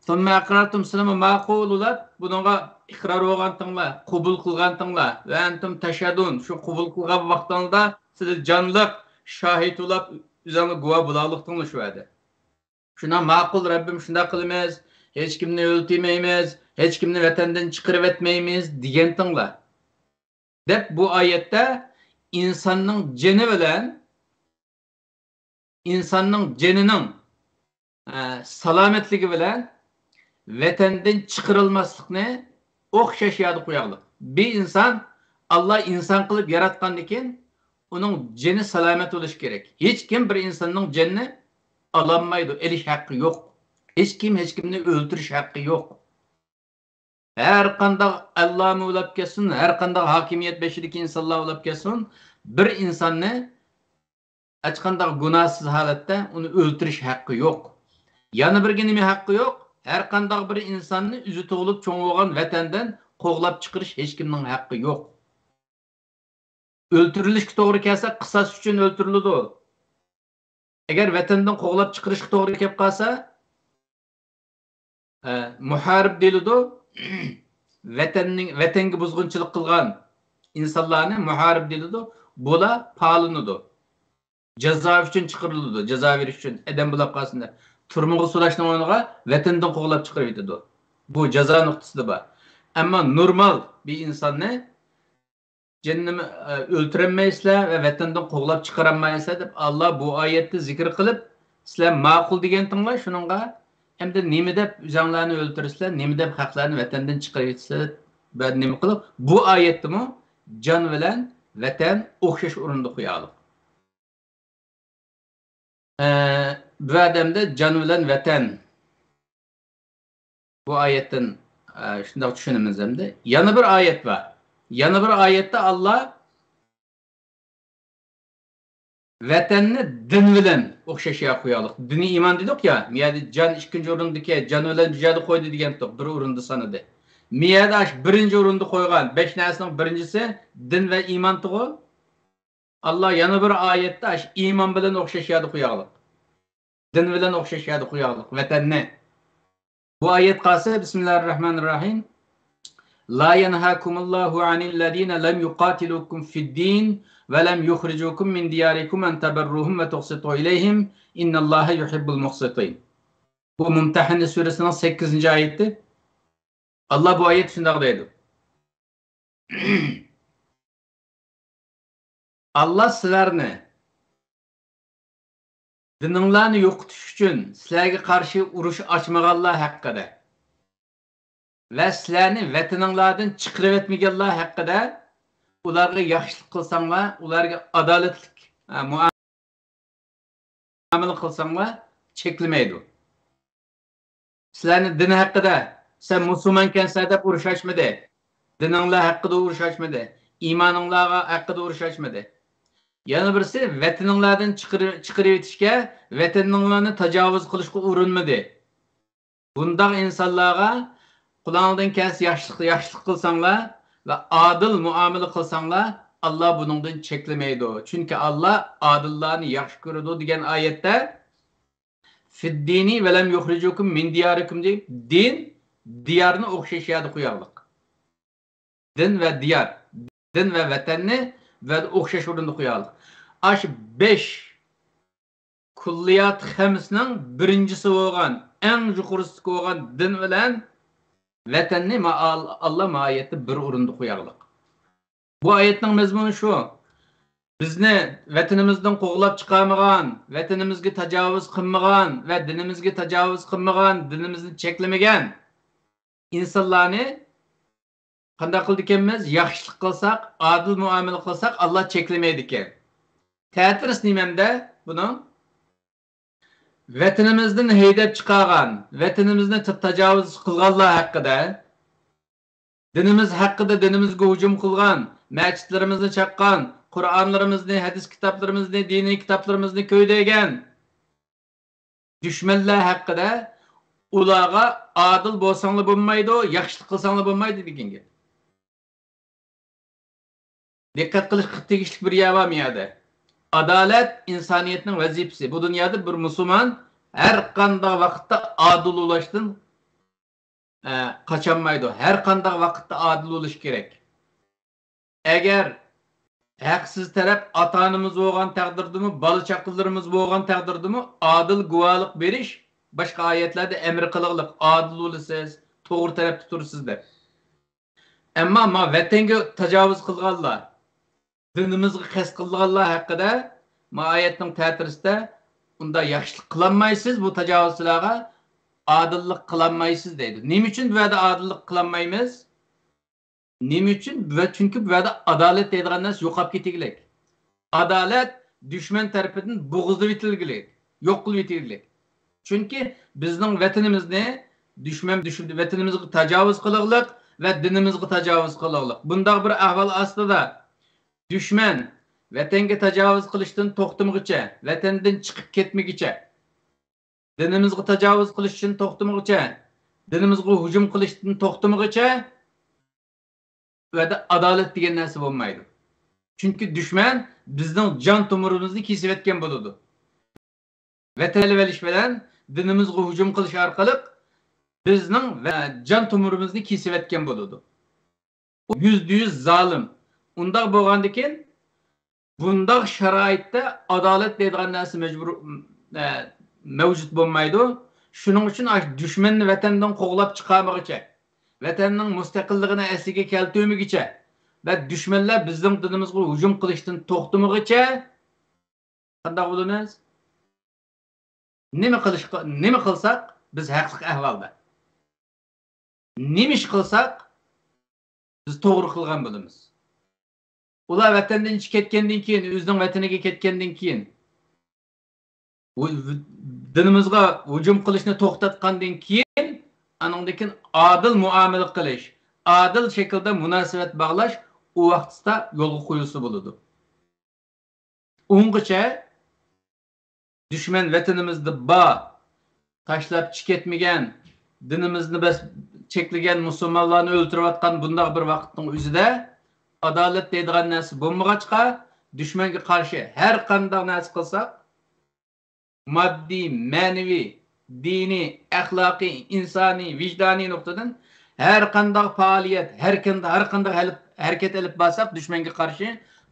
ثُمَّ أَقْرَرْتُمْ، سىلەرمۇ ماقۇل بولاپ بۇنىڭغا ئىقرار بولغانتىڭلار، قوبۇل قىلغانتىڭلار. وَأَنْتُمْ تَشْهَدُونَ، شۇ قوبۇل قىلغان ۋاقتىڭلاردا سىلەر جانلىق شاھىت بولاپ ئۆزۈڭلار گۇۋاھ بولاقلىقتىڭلار شۇ يەردە. شۇنداق ماقۇل، رەببىم، شۇنداق قىلىمىز، ھېچكىمنى ئۆلتۈرمەيمىز، ھېچكىمنى ۋەتەندىن چىقىرىۋەتمەيمىز دېگەنتىڭلار. دەپ بۇ ئايەتتە ئىنساننىڭ جېنى بىلەن، ئىنساننىڭ جېنىنىڭ، ئە، سالامەتلىكى بىلەن ۋەتەندىن چىقىرىلماسلىقنى ئوخشاش يەردە قوياقلىق. بىر ئىنسان، ئاللا ئىنسان قىلىپ ياراتقاندىن كېيىن، ئۇنىڭ جېنى سالامەت بولۇشى كېرەك. ھېچكىم بىر ئىنساننىڭ جېنىنى ئالالمايدۇ، ئېلىش ھەققى يوق. ھېچكىم ھېچكىمنى ئۆلتۈرۈش ھەققى يوق. ھەر قانداق ئەللامە بولاپ كەتسۇن، ھەر قانداق ھاكىمىيەت بېشىدىكى ئىنسانلار بولاپ كەتسۇن، بىر ئىنساننى ھېچقانداق گۇناھسىز ھالەتتە ئۇنى ئۆلتۈرۈش ھەققى يوق. يەنە بىرگە نېمە ھەققى يوق؟ ھەر قانداق بىر ئىنساننى ئۆزى تۇغۇلۇپ چوڭ بولغان ۋەتەندىن قوغلاپ چىقىرىش ھېچكىمنىڭ ھەققى يوق. ئۆلتۈرۈلۈشكە توغرا كەلسە، قىساس ئۈچۈن ئۆلتۈرۈلىدۇ. ئەگەر ۋەتەندىن قوغلاپ چىقىرىشقا توغرا كەپ قالسا، ئە، مۇھارىب دېيىلىدۇ. ۋەتەننىڭ، ۋەتەنگە بۇزغۇنچىلىق قىلغان ئىنسانلارنى مۇھارىب دېيىلىدۇ. بۇلار پالىنىدۇ. جازا ئۈچۈن چىقىرىلىدۇ. جازا بېرىش ئۈچۈن ئادەم بولاپ قالسۇن دەپ. تۈرمىگە سولاشنىڭ ئورنىغا ۋەتەندىن قوغلاپ چىقىرىۋېتىدۇ. بۇ جازا نۇقتىسىدا بار. ئەمما نورمال بىر ئىنساننى جېنىنى، ئە، ئۆلتۈرەلمەيسىلەر ۋە ۋەتەندىن قوغلاپ چىقىرالمايسىلەر دەپ ئاللا بۇ ئايەتتە زىكىر قىلىپ، سىلەر ماقۇل دېگەنتىڭلار شۇنىڭغا، ئەمدى نېمە دەپ ئۆزەڭلارنى ئۆلتۈرىسىلەر، نېمە دەپ خەقلەرنى ۋەتەندىن چىقىرىۋېتىسىلەر، بە نېمە قىلىپ، بۇ ئايەتتىمۇ جان بىلەن ۋەتەن ئوخشاش ئورۇندا قويالىق. ئە، بۇ ئادەمدە جان بىلەن ۋەتەن. بۇ ئايەتتىن، ئە، شۇنداق چۈشىنىمىز ئەمدى. يەنە بىر ئايەت بار. يەنە بىر ئايەتتە ئاللا ۋەتەننى دىن بىلەن ئوخشاش يەرگە قويايلۇق. دىنىي ئىمان دېدۇق يا، مىيەدە جان ئىككىنچى ئورۇندىكى، جان بىلەن بۇ يەردە قويدى دېگەنتۇق، بىر ئورۇندا سانىدى. مىيەدە ئاش بىرىنچى ئورۇندا قويغان بەش نەرسىنىڭ بىرىنچىسى دىن ۋە ئىمانتىغۇ. ئاللا يەنە بىر ئايەتتە ئاش ئىمان بىلەن ئوخشاش يەردە قويايلۇق. دىن بىلەن ئوخشاش يەردە قويايلۇق ۋەتەننى. بۇ ئايەت قالسا، بىسمىللاھىررەھمانىررەھىم. لا ينهاكم الله عن الذين لم يقاتلوكم في الدين ولم يخرجوكم من دياركم أن تبروهم وتقسطوا إليهم إن الله يحب المقسطين. بۇ مۇمتەھەننە سۈرىسىنىڭ سەككىزىنچى ئايىتى. ئاللا بۇ ئايەتتە شۇنداق دەيدۇ. ئاللا سىلەرنى دىنىڭلارنى يوقىتىش ئۈچۈن سىلەرگە قارشى ئۇرۇش ئاچمىغانلار ھەققىدە ۋە سىلەرنى ۋەتىنىڭلاردىن چىقىرىۋەتمىگەنلار ھەققىدە ئۇلارغا ياخشىلىق قىلساڭلار، ئۇلارغا ئادالەتلىك، ھە، مۇئامىلە قىلساڭلار چەكلىمەيدۇ. سىلەرنى دىن ھەققىدە، سەن مۇسۇلمانكەنسەن دەپ ئۇرۇش ئاچمىدى. دىنىڭلار ھەققىدە ئۇرۇش ئاچمىدى. ئىمانىڭلارغا ھەققىدە ئۇرۇش ئاچمىدى. يەنە بىرسى، ۋەتىنىڭلاردىن چىقىرى-، چىقىرىۋېتىشكە، ۋەتىنىڭلارنى تاجاۋۇز قىلىشقا ئۇرۇنمىدى. بۇنداق ئىنسانلارغا قۇلاڭدىن كەلسە ياخشىلىق، ياخشىلىق قىلساڭلار ۋە ئادىل مۇئامىلە قىلساڭلار، ئاللا بۇنىڭدىن چەكلىمەيدۇ. چۈنكى ئاللا ئادىللارنى ياخشى كۆرىدۇ دېگەن ئايەتتە، فىددىنى ۋەلەم يۇخرىجۇكۇم مىن دىيارىكۇم دەپ، دىن، دىيارنى ئوخشاش يەردە قويايلۇق. دىن ۋە دىيار، دىن ۋە ۋەتەننى ۋە ئوخشاش ئورۇندا قويايلۇق. ئاشۇ بەش كۇللىيات خەمسنىڭ بىرىنچىسى بولغان، ئەڭ يۇقىرىسىدىكى بولغان دىن بىلەن ۋەتەننى ما-، ئال-، ئاللا ما ئايەتتە بىر ئورۇندا قويايلۇق. بۇ ئايەتنىڭ مەزمۇنى شۇ. بىزنى ۋەتىنىمىزدىن قوغلاپ چىقارمىغان، ۋەتىنىمىزگە تاجاۋۇز قىلمىغان ۋە دىنىمىزگە تاجاۋۇز قىلمىغان، دىنىمىزنى چەكلىمىگەن ئىنسانلارنى قانداق قىلىدىكەنمىز؟ ياخشىلىق قىلساق، ئادىل مۇئامىلە قىلساق، ئاللا چەكلىمەيدىكەن. تەتۈرىسى نېمەمدە بۇنىڭ؟ ۋەتىنىمىزدىن ھەيدەپ چىقارغان، ۋەتىنىمىزنى ت-، تاجاۋۇز قىلغانلار ھەققىدە، دىنىمىز ھەققىدە، دىنىمىزگە ھۇجۇم قىلغان، مەچىتلىرىمىزنى چاققان، قۇرئانلىرىمىزنى، ھەدىس كىتابلىرىمىزنى، دىنىي كىتابلىرىمىزنى كۆيدۈرگەن دۈشمەنلەر ھەققىدە ئۇلارغا ئادىل بولساڭلار بولمايدۇ، ياخشىلىق قىلساڭلار بولمايدۇ دېگەن گەپ. دىققەت قىلىشقا تېگىشلىك بىر يەر بار بۇ يەردە. ئادالەت ئىنسانىيەتنىڭ ۋەزىپىسى. بۇ دۇنيادا بىر مۇسۇلمان ھەر قانداق ۋاقىتتا ئادىل بولۇشتىن، ئە، قاچالمايدۇ. ھەر قانداق ۋاقىتتا ئادىل بولۇش كېرەك. ئەگەر ھەقسىز تەرەپ ئاتا-ئانىمىز بولغان تەقدىردىمۇ، بالا-چاقىلىرىمىز بولغان تەقدىردىمۇ ئادىل گۇۋاھلىق بېرىش، باشقا ئايەتلەردە ئەمر قىلغىلىق، ئادىل بولىسىز، توغرا تەرەپتە تۇرىسىز دەپ. ئەمما ما ۋەتەنگە تاجاۋۇز قىلغانلار، دىنىمىزغا قەست قىلغانلار ھەققىدە ما ئايەتنىڭ تەتۈرىسىدە ئۇنداق ياخشىلىق قىلالمايسىز بۇ تاجاۋۇزچىلارغا، ئادىللىق قىلالمايسىز دەيدۇ. نېمە ئۈچۈن بۇ يەردە ئادىللىق قىلالمايمىز؟ نېمە ئۈچۈن؟ ۋە چۈنكى بۇ يەردە ئادالەت دەيدىغان نەرسە يوقاپ كېتىگلىك. ئادالەت دۈشمەن تەرىپىدىن بوغۇزلىۋېتىلگىلىك، يوق قىلىۋېتىلگىلىك. چۈنكى بىزنىڭ ۋەتىنىمىزنى دۈشمەن، دۈشمەن، ۋەتىنىمىزگە تاجاۋۇز قىلغلىق ۋە دىنىمىزغا تاجاۋۇز قىلغلىق. بۇنداق بىر ئەھۋال ئاستىدا دۈشمەن ۋەتەنگە تاجاۋۇز قىلىشتىن توختىمىغىچە، ۋەتەندىن چىقىپ كەتمىگىچە، دىنىمىزغا تاجاۋۇز قىلىشتىن توختىمىغىچە، دىنىمىزغا ھۇجۇم قىلىشتىن توختىمىغىچە، بۇ يەردە ئادالەت دېگەن نەرسە بولمايدۇ. چۈنكى دۈشمەن بىزنىڭ جان تومۇرىمىزنى كېسىۋەتكەن بولىدۇ. ۋەتەن ئېلىۋېلىش بىلەن دىنىمىزغا ھۇجۇم قىلىش ئارقىلىق بىزنىڭ ۋە جان تومۇرىمىزنى كېسىۋەتكەن بولىدۇ. ئۇ يۈزدە يۈز زالىم. ئۇنداق بولغاندىكىن، بۇنداق شارائىتتا ئادالەت دەيدىغان نەرسە مەجبۇر، ئە، مەۋجۇت بولمايدۇ. شۇنىڭ ئۈچۈن ئاشۇ دۈشمەننى ۋەتەندىن قوغلاپ چىقارمىغىچە، ۋەتەننىڭ مۇستەقىللىقىنى ئەسلىگە كەلتۈرمىگىچە ۋە دۈشمەنلەر بىزنىڭ دىنىمىزغا ھۇجۇم قىلىشتىن توختىمىغىچە قانداق بولىمىز؟ نېمە قىلىشقا، نېمە قىلساق بىز ھەقلىق ئەھۋالدا؟ نېمە ئىش قىلساق بىز توغرا قىلغان بولىمىز؟ ئۇلار ۋەتەندىن چىقىپ كەتكەندىن كېيىن، ئۆزىنىڭ ۋەتىنىگە كەتكەندىن كېيىن، ۋۇ-، دىنىمىزغا ھۇجۇم قىلىشنى توختاتقاندىن كېيىن، ئانىڭدىن كېيىن ئادىل مۇئامىلە قىلىش، ئادىل شەكىلدە مۇناسىۋەت باغلاش ئۇ ۋاقىتتا يولغا قويۇلسا بولىدۇ. ئۇنىڭغىچە دۈشمەن ۋەتىنىمىزدە بار، تاشلاپ چىقىۋەتمىگەن، دىنىمىزنى بەس-، چەكلىگەن، مۇسۇلمانلارنى ئۆلتۈرۈۋاتقان بۇنداق بىر ۋاقىتنىڭ ئۆزىدە ئادالەت دەيدىغان نەرسە بولمىغاچقا، دۈشمەنگە قارشى ھەر قانداق نەرسە قىلساق، ماددىي، مەنىۋى، دىنىي، ئەخلاقىي، ئىنسانىي، ۋىجدانىي نۇقتىدىن ھەر قانداق پائالىيەت، ھەر قانداق، ھەر قانداق ھەرىكەت ئېلىپ بارساق، دۈشمەنگە قارشى،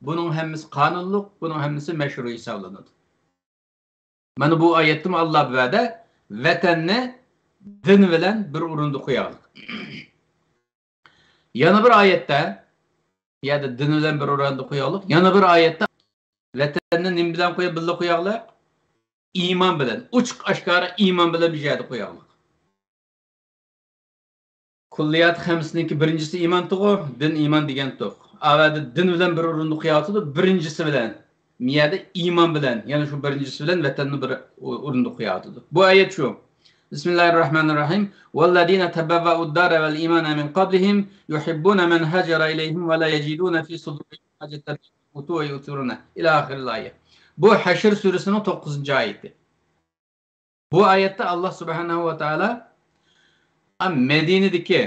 بۇنىڭ ھەممىسى قانۇنلۇق، بۇنىڭ ھەممىسى مەشرۇئىي ھېسابلىنىدۇ. مانا بۇ ئايەتتىمۇ ئاللا بۇ يەردە ۋەتەننى دىن بىلەن بىر ئورۇندا قوياغلىق. يەنە بىر ئايەتتە، يەردە دىن بىلەن بىر ئورۇندا قوياغلىق. يەنە بىر ئايەتتە ۋەتەننى نېمە بىلەن قويۇپ، بىللە قوياغلىق؟ ئىمان بىلەن. ئوچۇق ئاشكارا ئىمان بىلەن بىر يەردە قوياغلىق. كۇللىيات خەمسىنىڭكى بىرىنچىسى ئىمانتىغۇ، دىن ئىمان دېگەنتۇق. ئاۋەدە دىن بىلەن بىر ئورۇندا قويۇۋاتىدۇ، بىرىنچىسى بىلەن. مىيەدە ئىمان بىلەن، يەنى شۇ بىرىنچىسى بىلەن ۋەتەننى بىر ئورۇندا قويۇۋاتىدۇ. بۇ ئايەت شۇ. بىسمىللاھىررەھمانىررەھىم. والذين تبوأوا الدار والإيمان من قبلهم يحبون من هاجر إليهم ولا يجدون في صدورهم حاجة مما أوتوا ويؤثرون إلى آخر الآية. بۇ ھەشر سۈرىسىنىڭ توققۇزىنچى ئايىتى. بۇ ئايەتتە ئاللا سۇبھانەھۇ ۋە تائالا مەدىنىدىكى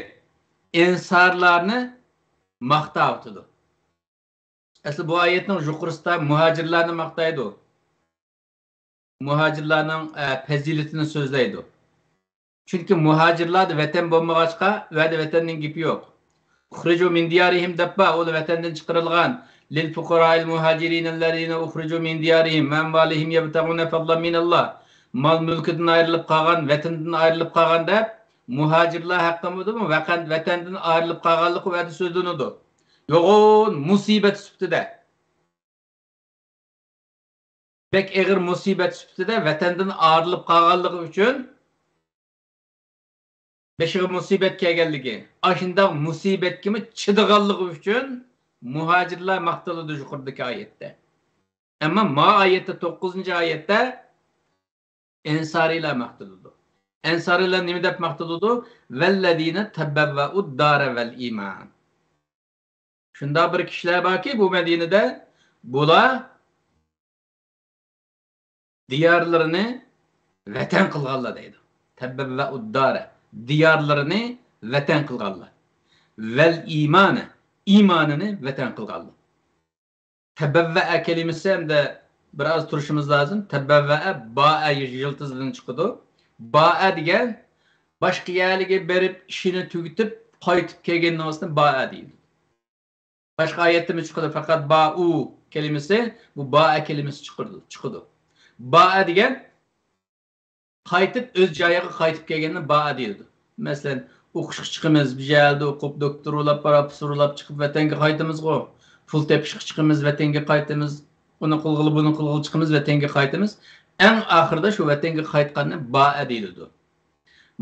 ئەنسارلارنى ماختاۋاتىدۇ. ئەسلى بۇ ئايەتنىڭ يۇقىرىسىدا مۇھاجىرلارنى ماختايدۇ. مۇھاجىرلارنىڭ، ئە، پەزىلىتىنى سۆزلەيدۇ. چۈنكى مۇھاجىرلاردا ۋەتەن بولمىغاچقا، ئۇ يەردە ۋەتەننىڭ گېپى يوق. ئۇخرىجۇ مىن دىيارىھىم دەپ بار، ئۇلار ۋەتەندىن چىقىرىلغان. لىل فۇقارائىل مۇھاجىرىنەللەزىنە ئۇخرىجۇ مىن دىيارىھىم ۋە ئەمۋالىھىم يەبتەغۇنە فەزلەن مىنەللا. مال مۈلكىدىن ئايرىلىپ قالغان، ۋەتىنىدىن ئايرىلىپ قالغان دەپ، مۇھاجىرلار ھەققىمۇدىمۇ ۋەقەن-، ۋەتەندىن ئايرىلىپ قالغانلىقى ئۇ يەردە سۆزلىنىدۇ. يوغان مۇسىبەت سۈپىتىدە. بەك ئېغىر مۇسىبەت سۈپىتىدە ۋەتەندىن ئايرىلىپ قالغانلىقى ئۈچۈن، بېشىغا مۇسىبەت كەلگەنلىكى، ئاشۇنداق مۇسىبەتكىمۇ چىدىغانلىقى ئۈچۈن مۇھاجىرلار ماختىلىدۇ يۇقىرىدىكى ئايەتتە. ئەمما ما ئايەتتە، توققۇزىنچى ئايەتتە ئەنسارىيلار ماختىلىدۇ. ئەنسارىيلار نېمە دەپ ماختىلىدۇ؟ ۋەللەزىنە تەبەۋۋەئۇد دارە ۋەل ئىمان. شۇنداق بىر كىشىلەر باركى، بۇ مەدىنىدە بۇلار دىيارلىرىنى ۋەتەن قىلغانلار دەيدۇ. تەبەۋۋەئۇد دارە، دىيارلىرىنى ۋەتەن قىلغانلار. ۋەل ئىمانە، ئىمانىنى ۋەتەن قىلغانلار. تەبەۋۋەئە كەلىمىسى ھەمدە بىر ئاز تۇرۇشىمىز لازىم. تەبەۋۋەئە، بائە يىلتىزىدىن چىقىدۇ. بائە دېگەن باشقا يەرلەرگە بېرىپ ئىشىنى تۈگىتىپ قايتىپ كەلگەننىڭ ئىسمى بائە دېيىلىدۇ. باشقا ئايەتتىمۇ چىقىدۇ. پەقەت بائۇ كەلىمىسى، بۇ بائە كەلىمىسى چىقىدۇ، چىقىدۇ. بائە دېگەن قايتىپ ئۆز جايىغا قايتىپ كەلگەننى بائە دېيىلىدۇ. مەسىلەن، ئوقۇشقا چىقىمىز، بىر يەردە ئوقۇپ، دوكتور بولاپ، پروفېسسور بولاپ چىقىپ ۋەتەنگە قايتىمىزغۇ. پۇل تېپىشقا چىقىمىز، ۋەتەنگە قايتىمىز. ئۇنى قىلغىلى، بۇنى قىلغىلى چىقىمىز، ۋەتەنگە قائىتىمىز. ئەڭ ئاخىرىدا شۇ ۋەتەنگە قايتقاننى بائە دېيىلىدۇ.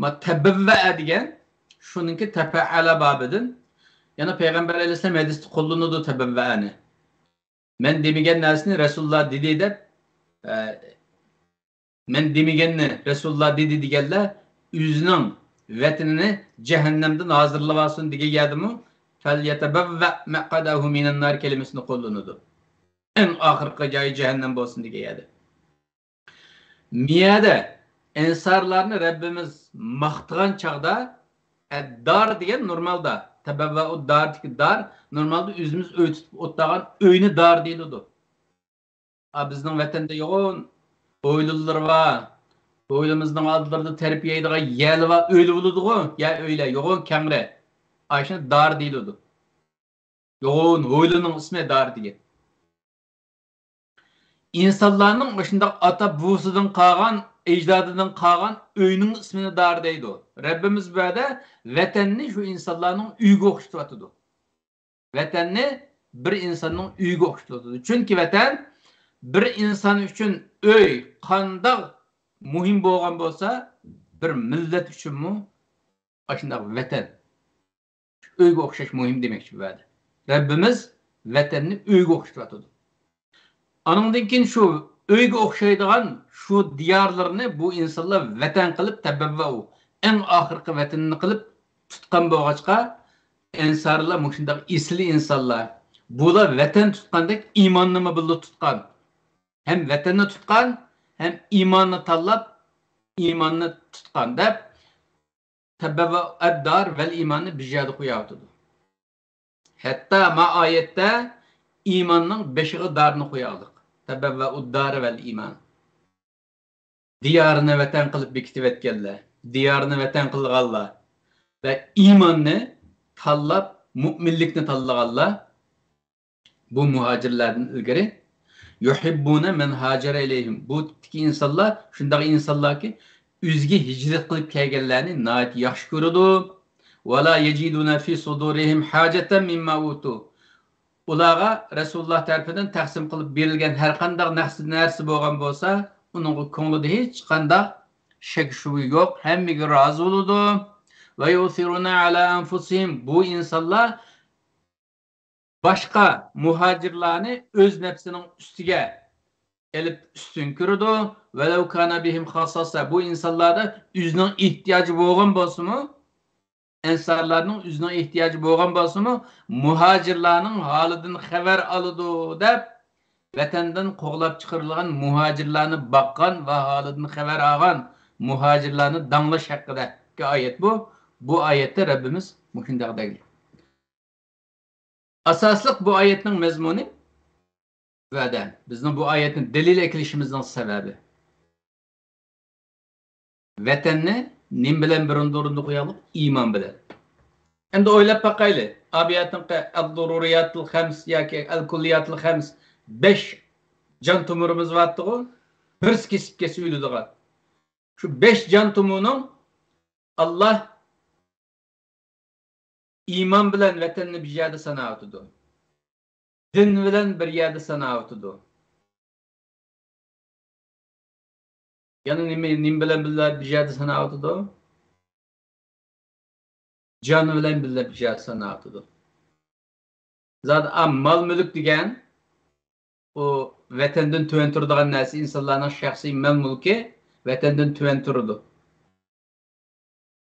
ما تەبەۋۋەئە دېگەن شۇنىڭكى تەپەئەلە بابىدىن. يەنە پەيغەمبەر ئەلەيھىسسالام ھەدىستە قوللىنىدۇ تەبەۋۋەئەنى. مەن دېمىگەن نەرسىنى رەسۇلۇللا دېدى دەپ، ئە، مەن دېمىگەننى رەسۇلۇللا دېدى دېگەنلەر ئۆزىنىڭ ۋەتىنىنى جەھەننەمدىن ھازىرلىۋالسۇن دېگەن يەردىمۇ فەليەتەبەۋۋەئ مەقئەدەھۇ مىنەننار كەلىمىسىنى قوللىنىدۇ. ئەڭ ئاخىرقى جايى جەھەننەم بولسۇن دېگەن يەردە. مىيەدە ئەنسارلارنى رەببىمىز ماختىغان چاغدا، ئەددار دېگەن نورمالدا، تەبەۋۋەئۇد داردىكى دار، نورمالدا ئۆزىمىز ئۆي تۇتۇپ ئولتۇرغان ئۆينى دار دېيىلىدۇ. ئا، بىزنىڭ ۋەتەندە يوغان ھويلىلىرى بار، ھويلىمىزنىڭ ئالدىلىرىدا تەربىيەيدىغان يەرلى بار، ئۆيلە بولىدىغۇ، يا ئۆيلە، يوغان كەڭرى. ئاشۇنى دار دېيىلىدۇ. يوغان ھويلىنىڭ ئىسمى دار دېگەن. ئىنسانلارنىڭ مۇشۇنداق ئاتا بوۋىسىدىن قالغان، ئەجدادىدىن قالغان ئۆينىڭ ئىسمىنى دار دەيدۇ. رەببىمىز بۇ يەردە ۋەتەننى شۇ ئىنسانلارنىڭ ئۆيىگە ئوخشىتىۋاتىدۇ. ۋەتەننى بىر ئىنساننىڭ ئۆيىگە ئوخشىتىۋاتىدۇ. چۈنكى ۋەتەن بىر ئىنسان ئۈچۈن ئۆي قانداق مۇھىم بولغان بولسا، بىر مىللەت ئۈچۈنمۇ ئاشۇنداق ۋەتەن ئۆيگە ئوخشاش مۇھىم دېمەكچى بۇ يەردە. رەببىمىز ۋەتەننى ئۆيگە ئوخشىتىۋاتىدۇ. ئانىڭدىن كېيىن شۇ ئۆيگە ئوخشايدىغان شۇ دىيارلىرىنى بۇ ئىنسانلار ۋەتەن قىلىپ، تەبەۋۋەئۇ، ئەڭ ئاخىرقى ۋەتىنىنى قىلىپ تۇتقان بولغاچقا، ئەنسارلار مۇشۇنداق ئېسىل ئىنسانلار. بۇلار ۋەتەن تۇتقاندەك ئىماننىمۇ بىللە تۇتقان. ھەم ۋەتەننى تۇتقان، ھەم ئىماننى تاللاپ، ئىماننى تۇتقان دەپ، تەبەۋۋەئۇد دار ۋەل ئىماننى بىر يەردە قويۇۋاتىدۇ. ھەتتا ما ئايەتتە ئىماننىڭ بېشىغا دارنى قويۇۋالدۇق. تەبەۋۋەئۇد دار ۋەل ئىمان. دىيارىنى ۋەتەن قىلىپ بېكىتىۋەتكەنلەر، دىيارىنى ۋەتەن قىلغانلار ۋە ئىماننى تاللاپ، مۇئمىنلىكنى تاللىغانلار، بۇ مۇھاجىرلاردىن ئىلگىرى، يۇھىببۇنە مەن ھاجەرە ئىلەيھىم. بۇ تىپتىكى ئىنسانلار شۇنداق ئىنسانلاركى، ئۆزىگە ھىجرەت قىلىپ كەلگەنلەرنى ناھايىتى ياخشى كۆرىدۇ. ۋەلا يەجىدۇنە فى سۇدۇرىھىم ھاجەتەن مىمما ئۇتۇ. ئۇلارغا رەسۇلۇللاھ تەرىپىدىن تەقسىم قىلىپ بېرىلگەن ھەر قانداق نەرسە، نەرسە بولغان بولسا، ئۇنىڭغا كۆڭلىدە ھېچقانداق شەك شۈبھە يوق، ھەممىگە رازى بولىدۇ. ۋە يۇسىرۇنە ئەلا ئەنفۇسىھىم. بۇ ئىنسانلار باشقا مۇھاجىرلارنى ئۆز نەپسىنىڭ ئۈستىگە ئېلىپ ئۈستۈن كۆرىدۇ. ۋەلەۋ كانە بىھىم خاساسە. بۇ ئىنسانلاردا ئۆزىنىڭ ئېھتىياجى بولغان بولسىمۇ، ئەنسارلارنىڭ ئۆزىنىڭ ئېھتىياجى بولغان بولسىمۇ، مۇھاجىرلارنىڭ ھالىدىن خەۋەر ئالىدۇ دەپ، ۋەتەندىن قوغلاپ چىقىرىلغان مۇھاجىرلارنى باققان ۋە ھالىدىن خەۋەر ئالغان مۇھاجىرلارنى داڭلاش ھەققىدىكى ئايەت بۇ. بۇ ئايەتتە رەببىمىز مۇشۇنداق دەيدۇ. ئاساسلىق بۇ ئايەتنىڭ مەزمۇنى ۋەتەن. بىزنىڭ بۇ ئايەتنى دەلىل ئەكېلىشىمىزنىڭ سەۋەبى، ۋەتەننى نېمە بىلەن بىر ئورۇندا قويايلۇق؟ ئىمان بىلەن. ئەمدى ئويلاپ باقايلى. ئابىياتنىڭ ئەل-دۇرۇرىياتىل خەمس ياكى ئەل-كۇللىياتىل خەمس، بەش جان تومۇرىمىز بارتىغۇ، بىرسى كېسىپ كەتسە ئۆلىدىغان. شۇ بەش جان تومۇرنىڭ ئاللاھ ئىمان بىلەن ۋەتەننى بىر يەردە ساناۋاتىدۇ. دىن بىلەن بىر يەردە ساناۋاتىدۇ. يەنە نېمە، نېمە بىلەن بىللە بىر يەردە ساناۋاتىدۇ؟ جان بىلەن بىللە بىر يەردە ساناۋاتىدۇ. زادى ئا، مال-مۈلۈك دېگەن، ئۇ ۋەتەندىن تۆۋەن تۇرىدىغان نەرسە، ئىنسانلارنىڭ شەخسىي مال-مۈلكى ۋەتەندىن تۆۋەن تۇرىدۇ.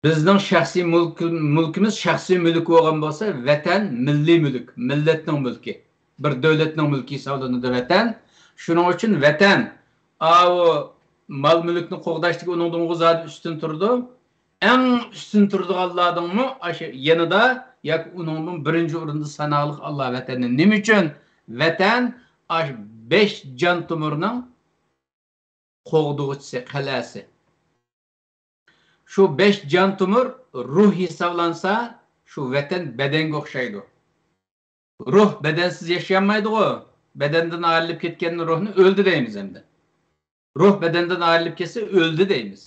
بىزنىڭ شەخسىي مۈلك-، مۈلكىمىز شەخسىي مۈلۈك بولغان بولسا، ۋەتەن مىللىي مۈلۈك، مىللەتنىڭ مۈلكى. بىر دۆلەتنىڭ مۈلكى ھېسابلىنىدۇ ۋەتەن. شۇنىڭ ئۈچۈن ۋەتەن، ئاۋۇ مال-مۈلۈكنى قوغداشتىكى ئۇنىڭدىنمۇ زادى ئۈستۈن تۇرىدۇ. ئەڭ ئۈستۈن تۇرىدىغانلاردىنمۇ ئاشۇ يېنىدا ياكى ئۇنىڭدىن بىرىنچى ئورۇندا ساناقلىق ئاللاھ ۋەتەننى. نېمە ئۈچۈن؟ ۋەتەن ئاشۇ بەش جان تومۇرنىڭ قوغدىغۇچىسى، قەلئەسى. شۇ بەش جان تومۇر روھ ھېسابلانسا، شۇ ۋەتەن بەدەنگە ئوخشايدۇ. روھ بەدەنسىز ياشىيالمايدىغۇ. بەدەندىن ئايرىلىپ كەتكەندىن روھنى ئۆلدى دەيمىز ئەمدى. روھ بەدەندىن ئايرىلىپ كەتسە، ئۆلدى دەيمىز.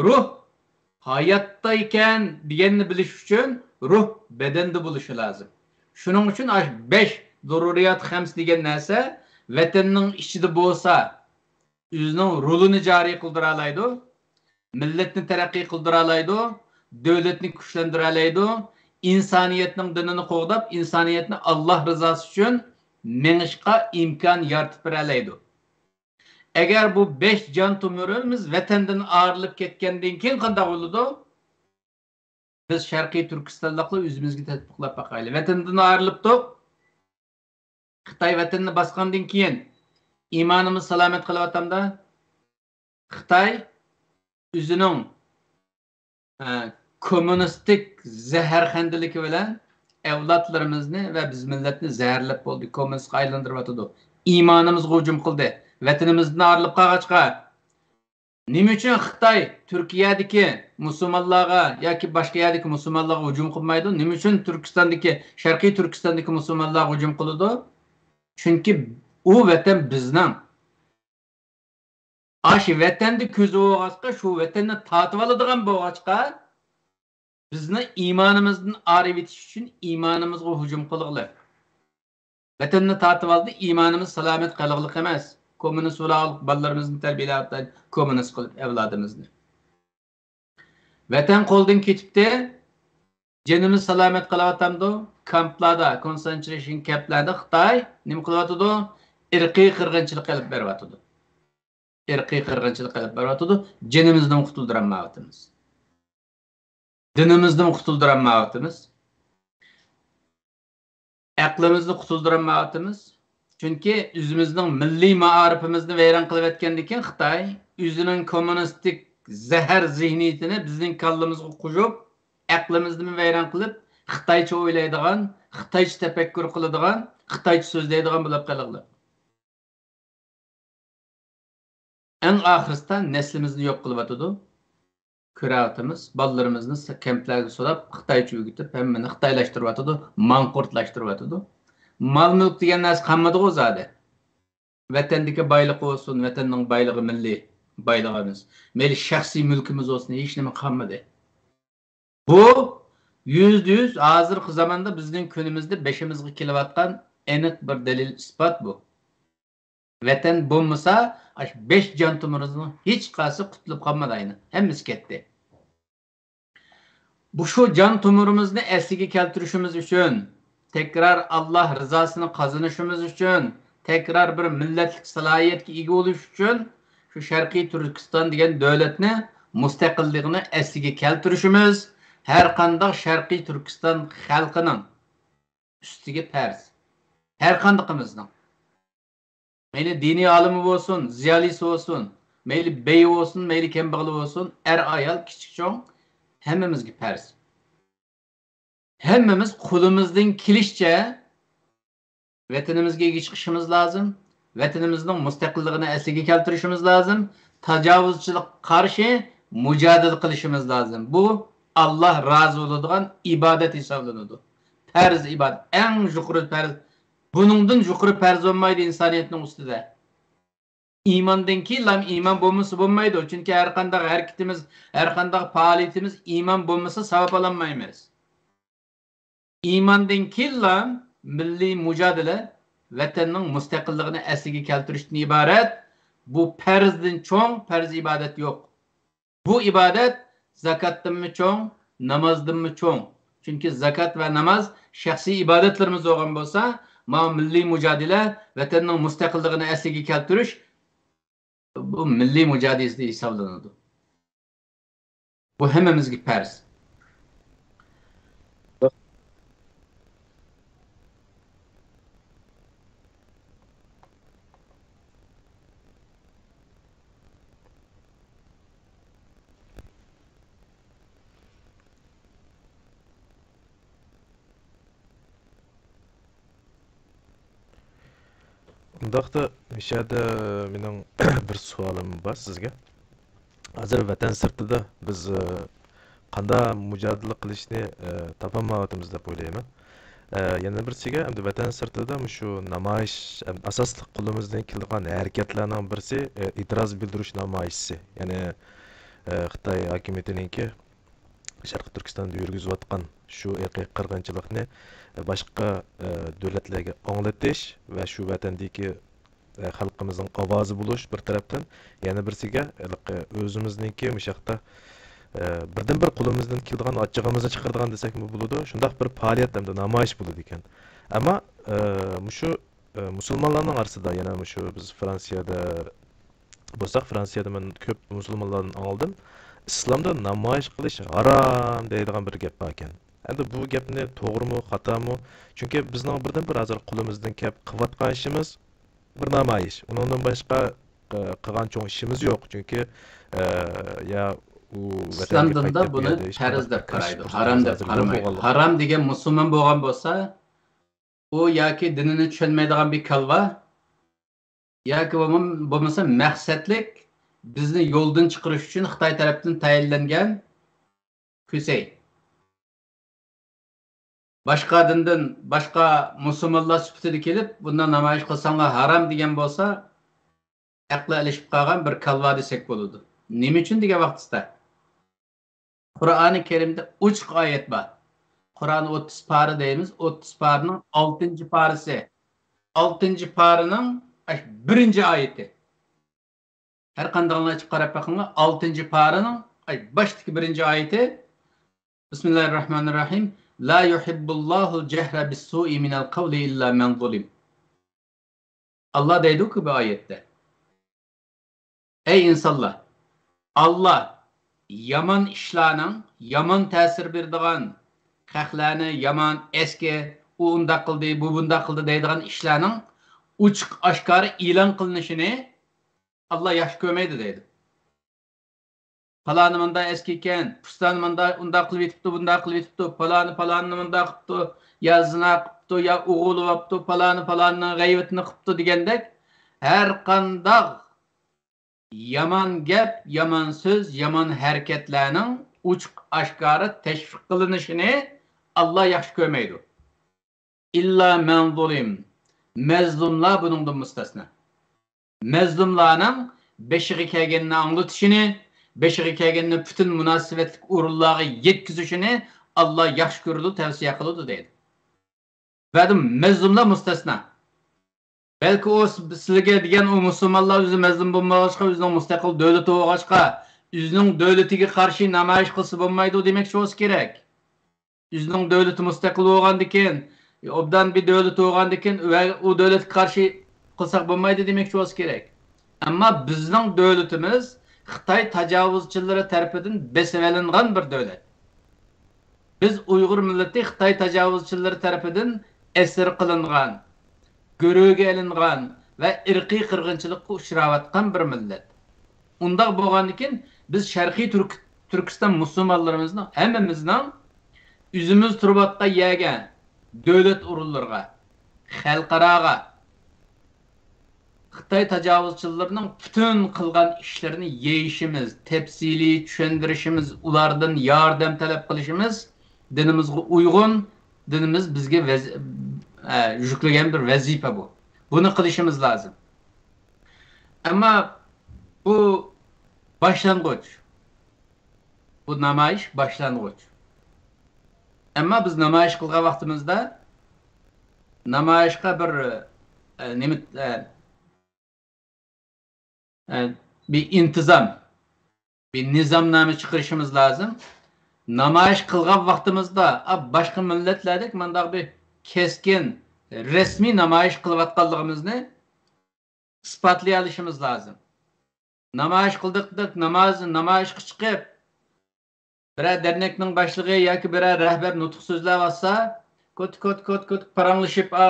روھ ھاياتتا ئىكەن دېگەننى بىلىش ئۈچۈن روھ بەدەندە بولۇشى لازىم. شۇنىڭ ئۈچۈن ئاشۇ بەش زۇرۇرىيات خەمس دېگەن نەرسە ۋەتەننىڭ ئىچىدە بولسا، ئۆزىنىڭ رولىنى جارى قىلدۇرالايدۇ، مىللەتنى تەرەققىي قىلدۇرالايدۇ، دۆلەتنى كۈچلەندۈرەلەيدۇ، ئىنسانىيەتنىڭ دىنىنى قوغداپ، ئىنسانىيەتنى ئاللاھ رىزاسى ئۈچۈن مېڭىشقا ئىمكان يارىتىپ بېرەلەيدۇ. ئەگەر بۇ بەش جان تومۇرىمىز ۋەتەندىن ئايرىلىپ كەتكەندىن كېيىن قانداق بولىدۇ؟ بىز شەرقىي تۈركىستانلىقلار ئۆزىمىزگە تەتبىقلاپ باقايلى. ۋەتەندىن ئايرىلىپتۇق. خىتاي ۋەتەننى باسقاندىن كېيىن ئىمانىمىز سالامەت قېلىۋاتامدا؟ خىتاي ئۆزىنىڭ، ئە، كوممۇنىستىك زەھەرخەندىلىكى بىلەن ئەۋلادلىرىمىزنى ۋە بىز مىللەتنى زەھەرلەپ بولدى، كوممۇنىستقا ئايلاندۇرۇۋاتىدۇ. ئىمانىمىزغا ھۇجۇم قىلدى. ۋەتىنىمىزدىن ئايرىلىپ قالغاچقا، نېمە ئۈچۈن خىتاي تۈركىيەدىكى مۇسۇلمانلارغا ياكى باشقا يەردىكى مۇسۇلمانلارغا ھۇجۇم قىلمايدۇ؟ نېمە ئۈچۈن تۈركىستاندىكى، شەرقىي تۈركىستاندىكى مۇسۇلمانلارغا ھۇجۇم قىلىدۇ؟ چۈنكى ئۇ ۋەتەن بىزنىڭ. ئاشۇ ۋەتەندە كۆزى بولغاچقا، شۇ ۋەتەننى تارتىۋالىدىغان بولغاچقا، بىزنى ئىمانىمىزدىن ئايرىۋېتىش ئۈچۈن ئىمانىمىزغا ھۇجۇم قىلغىلى. ۋەتەننى تارتىۋالدى، ئىمانىمىز سالامەت قالغىلىق ئەمەس. كوممۇنىست بولۇپ بالىلىرىمىزنى تەربىيەلەۋاتىدۇ، كوممۇنىست قىلىپ ئەۋلادىمىزنى. ۋەتەن قولدىن كېتىپتۇ، جېنىمىز سالامەت قېلىۋاتامدۇ؟ كامپلاردا، كونسېنترېيشن كەمپلەردە خىتاي نېمە قىلىۋاتىدۇ؟ ئىرقىي قىرغىنچىلىق ئېلىپ بېرىۋاتىدۇ. ئىرقىي قىرغىنچىلىق ئېلىپ بېرىۋاتىدۇ. جېنىمىزدىن قۇتۇلدۇرالمايۋاتىمىز. دىنىمىزدىن قۇتۇلدۇرالمايۋاتىمىز. ئەقلىمىزنى قۇتۇلدۇرالمايۋاتىمىز. چۈنكى ئۆزىمىزنىڭ مىللىي مائارىپىمىزنى ۋەيران قىلىۋەتكەندىن كېيىن خىتاي ئۆزىنىڭ كوممۇنىستىك زەھەر زېھنىيىتىنى بىزنىڭ كاللىمىزغا قۇيۇپ، ئەقلىمىزنىمۇ ۋەيران قىلىپ، خىتايچە ئويلايدىغان، خىتايچە تەپەككۇر قىلىدىغان، خىتايچە سۆزلەيدىغان بولۇپ قېلىغلىق. ئەڭ ئاخىرسىدا نەسلىمىزنى يوق قىلىۋاتىدۇ. كۆرۈۋاتىمىز، بالىلىرىمىزنى س-، كەمپلەرگە سولاپ، خىتايچە ئۆگىتىپ، ھەممىنى خىتايلاشتۇرۇۋاتىدۇ، ماڭقۇرتلاشتۇرۇۋاتىدۇ. مال-مۈلۈك دېگەن نەرسە قالمىدىغۇ زادى. ۋەتەندىكى بايلىقى بولسۇن، ۋەتەننىڭ بايلىقى مىللىي بايلىقىمىز. مەيلى شەخسىي مۈلكىمىز بولسۇن، ھېچنېمە قالمىدى. بۇ يۈزدە يۈز ھازىرقى زاماندا بىزنىڭ كۈنىمىزدە بېشىمىزغا كېلىۋاتقان ئېنىق بىر دەلىل-ئىسپات بۇ. ۋەتەن بولمىسا، ئاشۇ بەش جان تومۇرىمىزنىڭ ھېچقايسى قۇتۇلۇپ قالمىدى ئاينى. ھەممىسى كەتتى. بۇ شۇ جان تومۇرىمىزنى ئەسلىگە كەلتۈرۈشىمىز ئۈچۈن، تەكرار ئاللاھ رىزاسىنى قازىنىشىمىز ئۈچۈن، تەكرار بىر مىللەتلىك سالاھىيەتكە ئىگە بولۇش ئۈچۈن شۇ شەرقىي تۈركىستان دېگەن دۆلەتنى مۇستەقىللىقىنى ئەسلىگە كەلتۈرۈشىمىز ھەر قانداق شەرقىي تۈركىستان خەلقىنىڭ ئۈستىگە پەرز. ھەر قاندىقىمىزنىڭ. مەيلى دىنىي ئالىمى بولسۇن، زىيالىيسى بولسۇن، مەيلى بېيى بولسۇن، مەيلى كەمبەغىلى بولسۇن، ئەر-ئايال، كىچىك-چوڭ، ھەممىمىزگە پەرز. ھەممىمىز قولىمىزدىن كېلىشىچە ۋەتىنىمىزگە ئىگە چىقىشىمىز لازىم. ۋەتىنىمىزنىڭ مۇستەقىللىقىنى ئەسلىگە كەلتۈرۈشىمىز لازىم. تاجاۋۇزچىلىققا قارشى مۇجادىلە قىلىشىمىز لازىم. بۇ، ئاللاھ رازى بولىدىغان ئىبادەت ھېسابلىنىدۇ. پەرز ئىبادەت، ئەڭ يۇقىرى پەرز. بۇنىڭدىن يۇقىرى پەرز بولمايدۇ ئىنسانىيەتنىڭ ئۈستىدە. ئىماندىن كېيىنلا ئىمان بولمىسا بولمايدۇ. چۈنكى ھەر قانداق ھەرىكىتىمىز، ھەر قانداق پائالىيىتىمىز ئىمان بولمىسا ساۋاب ئالالمايمىز. ئىماندىن كېيىنلا مىللىي مۇجادىلە ۋەتەننىڭ مۇستەقىللىقىنى ئەسلىگە كەلتۈرۈشتىن ئىبارەت. بۇ پەرزدىن چوڭ پەرز ئىبادەت يوق. بۇ ئىبادەت زاكاتتىنمۇ چوڭ، نامازدىنمۇ چوڭ. چۈنكى زاكات ۋە ناماز شەخسىي ئىبادەتلىرىمىز بولغان بولسا، ماۋۇ مىللىي مۇجادىلە، ۋەتەننىڭ مۇستەقىللىقىنى ئەسلىگە كەلتۈرۈش، بۇ مىللىي مۇجادىلە ھېسابلىنىدۇ. بۇ ھەممىمىزگە پەرز. ئۇنداقتا، مۇشۇ يەردە مېنىڭ بىر سوئالىم بار سىزگە. ھازىر ۋەتەن سىرتىدا بىز، ئە، قانداق مۇجادىلە قىلىشنى، ئە، تاپالمايۋاتىمىز دەپ ئويلايمەن. ئە، يەنە بىرسىگە، ئەمدى ۋەتەن سىرتىدا مۇشۇ نامايىش، ئەم، ئاساسلىق قولىمىزدىن كېلىدىغان ھەرىكەتلەرنىڭ بىرسى، ئە، ئېتىراز بىلدۈرۈش نامايىشى. يەنى، ئە، خىتاي ھاكىمىيىتىنىڭكى شەرقىي تۈركىستاندا يۈرگۈزۈۋاتقان شۇ ئىرقىي قىرغىنچىلىقنى باشقا، ئە، دۆلەتلەرگە ئاڭلىتىش ۋە شۇ ۋەتەندىكى، ئە، خەلقىمىزنىڭ ئاۋازى بولۇش بىر تەرەپتىن، يەنە بىرسىگە، ھېلىقى ئۆزىمىزنىڭكى مۇشۇ ياقتا، ئە، بىردىنبىر قولىمىزدىن كېلىدىغان ئاچچىقىمىزنى چىقىرىدىغان دېسەكمۇ بولىدۇ، شۇنداق بىر پائالىيەت ھەمدە نامايىش بولىدىكەن. ئەمما، ئە، مۇشۇ، ئە، مۇسۇلمانلارنىڭ ئارىسىدا، يەنە مۇشۇ بىز فرانسىيەدە بولساق، فرانسىيەدە مەن كۆپ مۇسۇلمانلاردىن ئاڭلىدىم. ئىسلامدا نامايىش قىلىش ھارام دەيدىغان بىر گەپ باركەن. ئەمدى بۇ گەپنى توغرىمۇ، خاتامۇ؟ چۈنكى بىزنىڭ بىردىنبىر ھازىر قولىمىزدىن كەپ قىلىۋاتقان ئىشىمىز بىر نامايىش. ئۇنىڭدىن باشقا، ئە، قىلغان چوڭ ئىشىمىز يوق. چۈنكى، ئە، يا ئۇ ئىسلام ۋەتەنگە دىنىدا قايتىپ، بۇنى يا پەرز دەپ قارايدۇ، ھارام دەپ قارىمايدۇ. ھارام دېگەن مۇسۇلمان بولغان بولسا، ئۇ ياكى دىنىنى چۈشەنمەيدىغان بىر كالۋا، ياكى بولمام-، بولمىسا مەقسەتلىك بىزنى يولدىن چىقىرىش ئۈچۈن خىتاي تەرەپتىن تەيىنلەنگەن كۈسەي. باشقا دىندىن، باشقا مۇسۇلمانلار سۈپىتىدە كېلىپ، بۇنداق نامايىش قىلساڭلار ھارام دېگەن بولسا، ئەقلى ئەلىشىپ قالغان بىر كالۋا دېسەك بولىدۇ. نېمە ئۈچۈن دېگەن ۋاقتىسىدا، قۇرئانى كەرىمدە ئوچۇق ئايەت بار. قۇرئان ئوتتۇز پارە دەيمىز، ئوتتۇز پارىنىڭ ئالتىنچى پارىسى. ئالتىنچى پارىنىڭ، ئاش، بىرىنچى ئايىتى. ھەر قاندىقىڭلار ئېچىپ قاراپ بېقىڭلار، ئالتىنچى پارىنىڭ، ئاي، باشتىكى بىرىنچى ئايىتى. بىسمىللاھىر راھمانىر راھىم. لا يۇھىببۇللاھۇل جەھرە بىسسۇئى مىنەل قەۋلى ئىللا مەن زۇلىم. ئاللا دەيدۇكى بۇ ئايەتتە، ئەي ئىنسانلار، ئاللا يامان ئىشلارنىڭ، يامان تەسىر بېرىدىغان، خەقلەرنى يامان، ئەسكى، ئۇ ئۇنداق قىلدى، بۇ بۇنداق قىلدى دەيدىغان ئىشلارنىڭ ئوچۇق ئاشكارا ئېلان قىلىنىشىنى ئاللا ياخشى كۆرمەيدۇ دەيدۇ. پالانى مۇنداق ئەسكى ئىكەن، پۇستانى مۇنداق، ئۇنداق قىلىپ يېتىپتۇ، بۇنداق قىلىپ يېتىپتۇ، پالانى پالانىنى مۇنداق قىپتۇ، يا زىنا قىپتۇ، يا ئوغرىلىۋاپتۇ، پالانى پالانىنىڭ غەيۋىتىنى قىپتۇ دېگەندەك، ھەر قانداق يامان گەپ، يامان سۆز، يامان ھەرىكەتلەرنىڭ ئوچۇق ئاشكارا تەشۋىق قىلىنىشىنى ئاللا ياخشى كۆرمەيدۇ. ئىللا مەن زۇلىم. مەزلۇملار بۇنىڭدىن مۇستەسنا. مەزلۇملارنىڭ بېشىغا كەلگەننى ئاڭلىتىشىنى، بېشىغا كەلگەننى پۈتۈن مۇناسىۋەتلىك ئورۇنلارغا يەتكۈزۈشىنى ئاللا ياخشى كۆرىدۇ، تەۋسىيە قىلىدۇ دەيدۇ. بەدىم مەزلۇملار مۇستەسنا. بەلكى ئۇ سىلىگە دېگەن ئۇ مۇسۇلمانلار ئۆزى مەزلۇم بولمىغاچقا، ئۆزىنىڭ مۇستەقىل دۆلىتى بولغاچقا، ئۆزىنىڭ دۆلىتىگە قارشى نامايىش قىلسا بولمايدۇ دېمەكچى بولسا كېرەك. ئۆزىنىڭ دۆلىتى مۇستەقىل بولغاندىكىن، ئوبدان بىر دۆلىتى بولغاندىكىن ۋە ئۇ دۆلەتكە قارشى قىلساق بولمايدۇ دېمەكچى بولسا كېرەك. ئەمما بىزنىڭ دۆلىتىمىز خىتاي تاجاۋۇزچىلىرى تەرىپىدىن بېسىۋېلىنغان بىر دۆلەت. بىز ئۇيغۇر مىللىتى خىتاي تاجاۋۇزچىلىرى تەرىپىدىن ئەسىر قىلىنغان، گۆرۈگە ئېلىنغان ۋە ئىرقىي قىرغىنچىلىققا ئۇچراۋاتقان بىر مىللەت. ئۇنداق بولغاندىكىن، بىز شەرقىي تۈرك-، تۈركىستان مۇسۇلمانلىرىمىزنىڭ ھەممىمىزنىڭ ئۆزىمىز تۇرۇۋاتقان يەرگە، دۆلەت ئورۇنلىرىغا، خەلقئاراغا خىتاي تاجاۋۇزچىلىرىنىڭ پۈتۈن قىلغان ئىشلىرىنى يېيىشىمىز، تەپسىلىي چۈشەندۈرۈشىمىز، ئۇلاردىن ياردەم تەلەپ قىلىشىمىز دىنىمىزغا ئۇيغۇن، دىنىمىز بىزگە ۋەز-، ئە، يۈكلىگەن بىر ۋەزىپە بۇ. بۇنى قىلىشىمىز لازىم. ئەمما بۇ باشلانغۇچ. بۇ نامايىش باشلانغۇچ. ئەمما بىز نامايىش قىلغان ۋاقتىمىزدا نامايىشقا بىر، ئە، نېمە، ئە، ئە، بىر ئىنتىزام، بىر نىزامنامە چىقىرىشىمىز لازىم. نامايىش قىلغان ۋاقتىمىزدا، ئا، باشقا مىللەتلەردەك مانداق بىر كەسكىن، رەسمىي نامايىش قىلىۋاتقانلىقىمىزنى ئىسپاتلىيالىشىمىز لازىم. نامايىش قىلدۇق دەپ، ناماز، نامايىشقا چىقىپ، بىرەر دەرنەكنىڭ باشلىقى ياكى بىرەر رەھبەر نۇتۇق سۆزلەۋاتسا، كوت، كوت، كوت، كوت، پاراڭلىشىپ، ئا،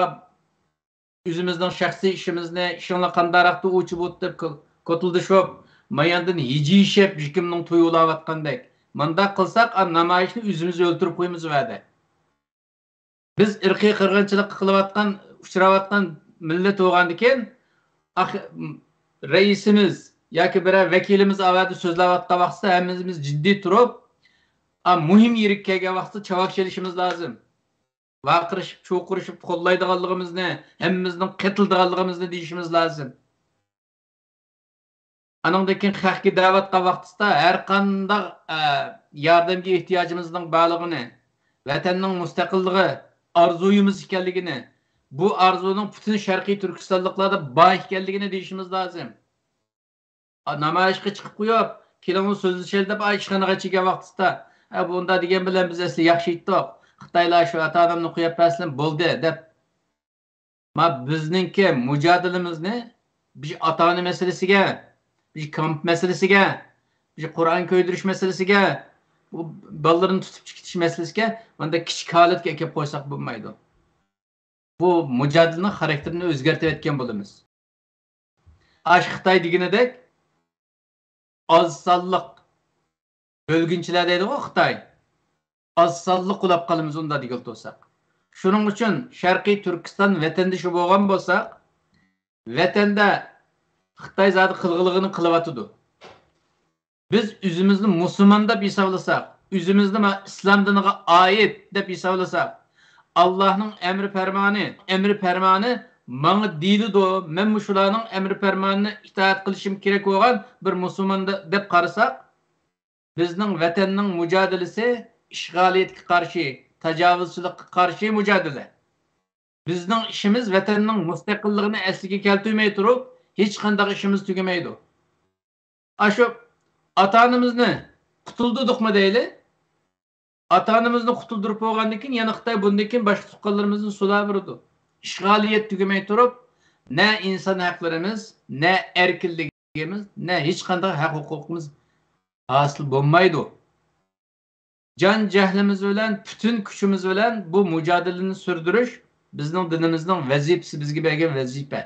ئۆزىمىزنىڭ شەخسىي ئىشىمىزنى، ئىشىڭلار قانداقراقتۇ ئۇچى بۇت دەپ كو-، كوتۇلدىشىپ، ماياندىن ھىجىيىشىپ، ھېكىمنىڭ تويى ئۇلاۋاتقاندەك. مانداق قىلساق، ئا، نامايىشنى ئۆزىمىز ئۆلتۈرۈپ قويىمىز ۋەدە. بىز ئىرقىي قىرغىنچىلىققا قىلىۋاتقان، ئۇچراۋاتقان مىللەت بولغاندىكىن، ئاخ-، رەئىسىمىز ياكى بىرەر ۋەكىلىمىز ئاۋەدە سۆزلەۋاتقان ۋاقتىدا ھەممىمىز جىددىي تۇرۇپ، ئا، مۇھىم يېرىگە كەلگەن ۋاقتىدا چاۋاك چېلىشىمىز لازىم. ۋارقىرىشىپ، چۇرقىرىشىپ قوللايدىغانلىقىمىزنى، ھەممىمىزنىڭ قېتىلىدىغانلىقىمىزنى دېيىشىمىز لازىم. ئانىڭدىن كېيىن خەقكە دەۋاتقان ۋاقتىدا ھەر قانداق، ئە، ياردەمگە ئېھتىياجىمىزنىڭ بارلىقىنى، ۋەتەننىڭ مۇستەقىللىقى ئارزۇيىمىز ئىكەنلىكىنى، بۇ ئارزۇنىڭ پۈتۈن شەرقىي تۈركىستانلىقلاردا بار ئىكەنلىكىنى دېيىشىمىز لازىم. ئا، نامايىشقا چىقىپ قويۇپ، كېلىڭلار سۆزلىشەيلى دەپ، ئا، ئىشخانىغا چىقكەن ۋاقتىدا، ئا، بۇنداق دېگەن بىلەن بىز ئەسلى ياخشى ئېيتتۇق. خىتايلار شۇ ئاتا-ئانامنى قويۇپ بەرسىلە بولدى دەپ. ما بىزنىڭكى مۇجادىلىمىزنى بىر ئاتا-ئانا مەسىلىسىگە، بىر كامپ مەسىلىسىگە، بىر قۇرئان كۆيدۈرۈش مەسىلىسىگە، بۇ بالىلىرىنى تۇتۇپ چىقىش مەسىلىسىگە مانداق كىچىك ھالەتكە ئەكەپ قويساق بولمايدۇ. بۇ مۇجادىلىنىڭ خاراكتېرىنى ئۆزگەرتىۋەتكەن بولىمىز. ئاش خىتاي دېگىنىدەك ئاز سانلىق بۆلگۈنچىلەر دەيدىغۇ خىتاي. ئاز سانلىق بولاپ قالىمىز ئۇنداق دېگىلى تۇرساق. شۇنىڭ ئۈچۈن شەرقىي تۈركىستان ۋەتەندىشى بولغان بولساق، ۋەتەندە خىتاي زادى قىلغىلىغىنى قىلىۋاتىدۇ. بىز ئۆزىمىزنى مۇسۇلمان دەپ ھېسابلىساق، ئۆزىمىزنى ما ئىسلام دىنىغا ئائىت دەپ ھېسابلىساق، ئاللاھنىڭ ئەمرى پەرمانى، ئەمرى پەرمانى ماڭا دېيىلىدۇ، مەن مۇشۇلارنىڭ ئەمرى پەرمانىنى ئىتائەت قىلىشىم كېرەك بولغان بىر مۇسۇلمان دە-، دەپ قارىساق، بىزنىڭ ۋەتەننىڭ مۇجادىلىسى ئىشغالىيەتكە قارشى، تاجاۋۇزچىلىققا قارشى مۇجادىلە. بىزنىڭ ئىشىمىز ۋەتەننىڭ مۇستەقىللىقىنى ئەسلىگە كەلتۈرمەي تۇرۇپ، ھېچقانداق ئىشىمىز تۈگىمەيدۇ. ئاشۇ ئاتا-ئانىمىزنى قۇتۇلدۇردۇقمۇ دەيلى؟ ئاتا-ئانىمىزنى قۇتۇلدۇرۇپ بولغاندىن كېيىن، يەنە خىتاي بۇندىن كېيىن باشقا تۇغقانلىرىمىزنى سولاۋېرىدۇ. ئىشغالىيەت تۈگىمەي تۇرۇپ، نە ئىنسان ھەقلىرىمىز، نە ئەركىنلىكىمىز، نە ھېچقانداق ھەق-ھوقۇقىمىز ھاسىل بولمايدۇ. جان-جەھلىمىز بىلەن، پۈتۈن كۈچىمىز بىلەن بۇ مۇجادىلىنى سۈردۈرۈش بىزنىڭ دىنىمىزنىڭ ۋەزىپىسى، بىزگە بەرگەن ۋەزىپە.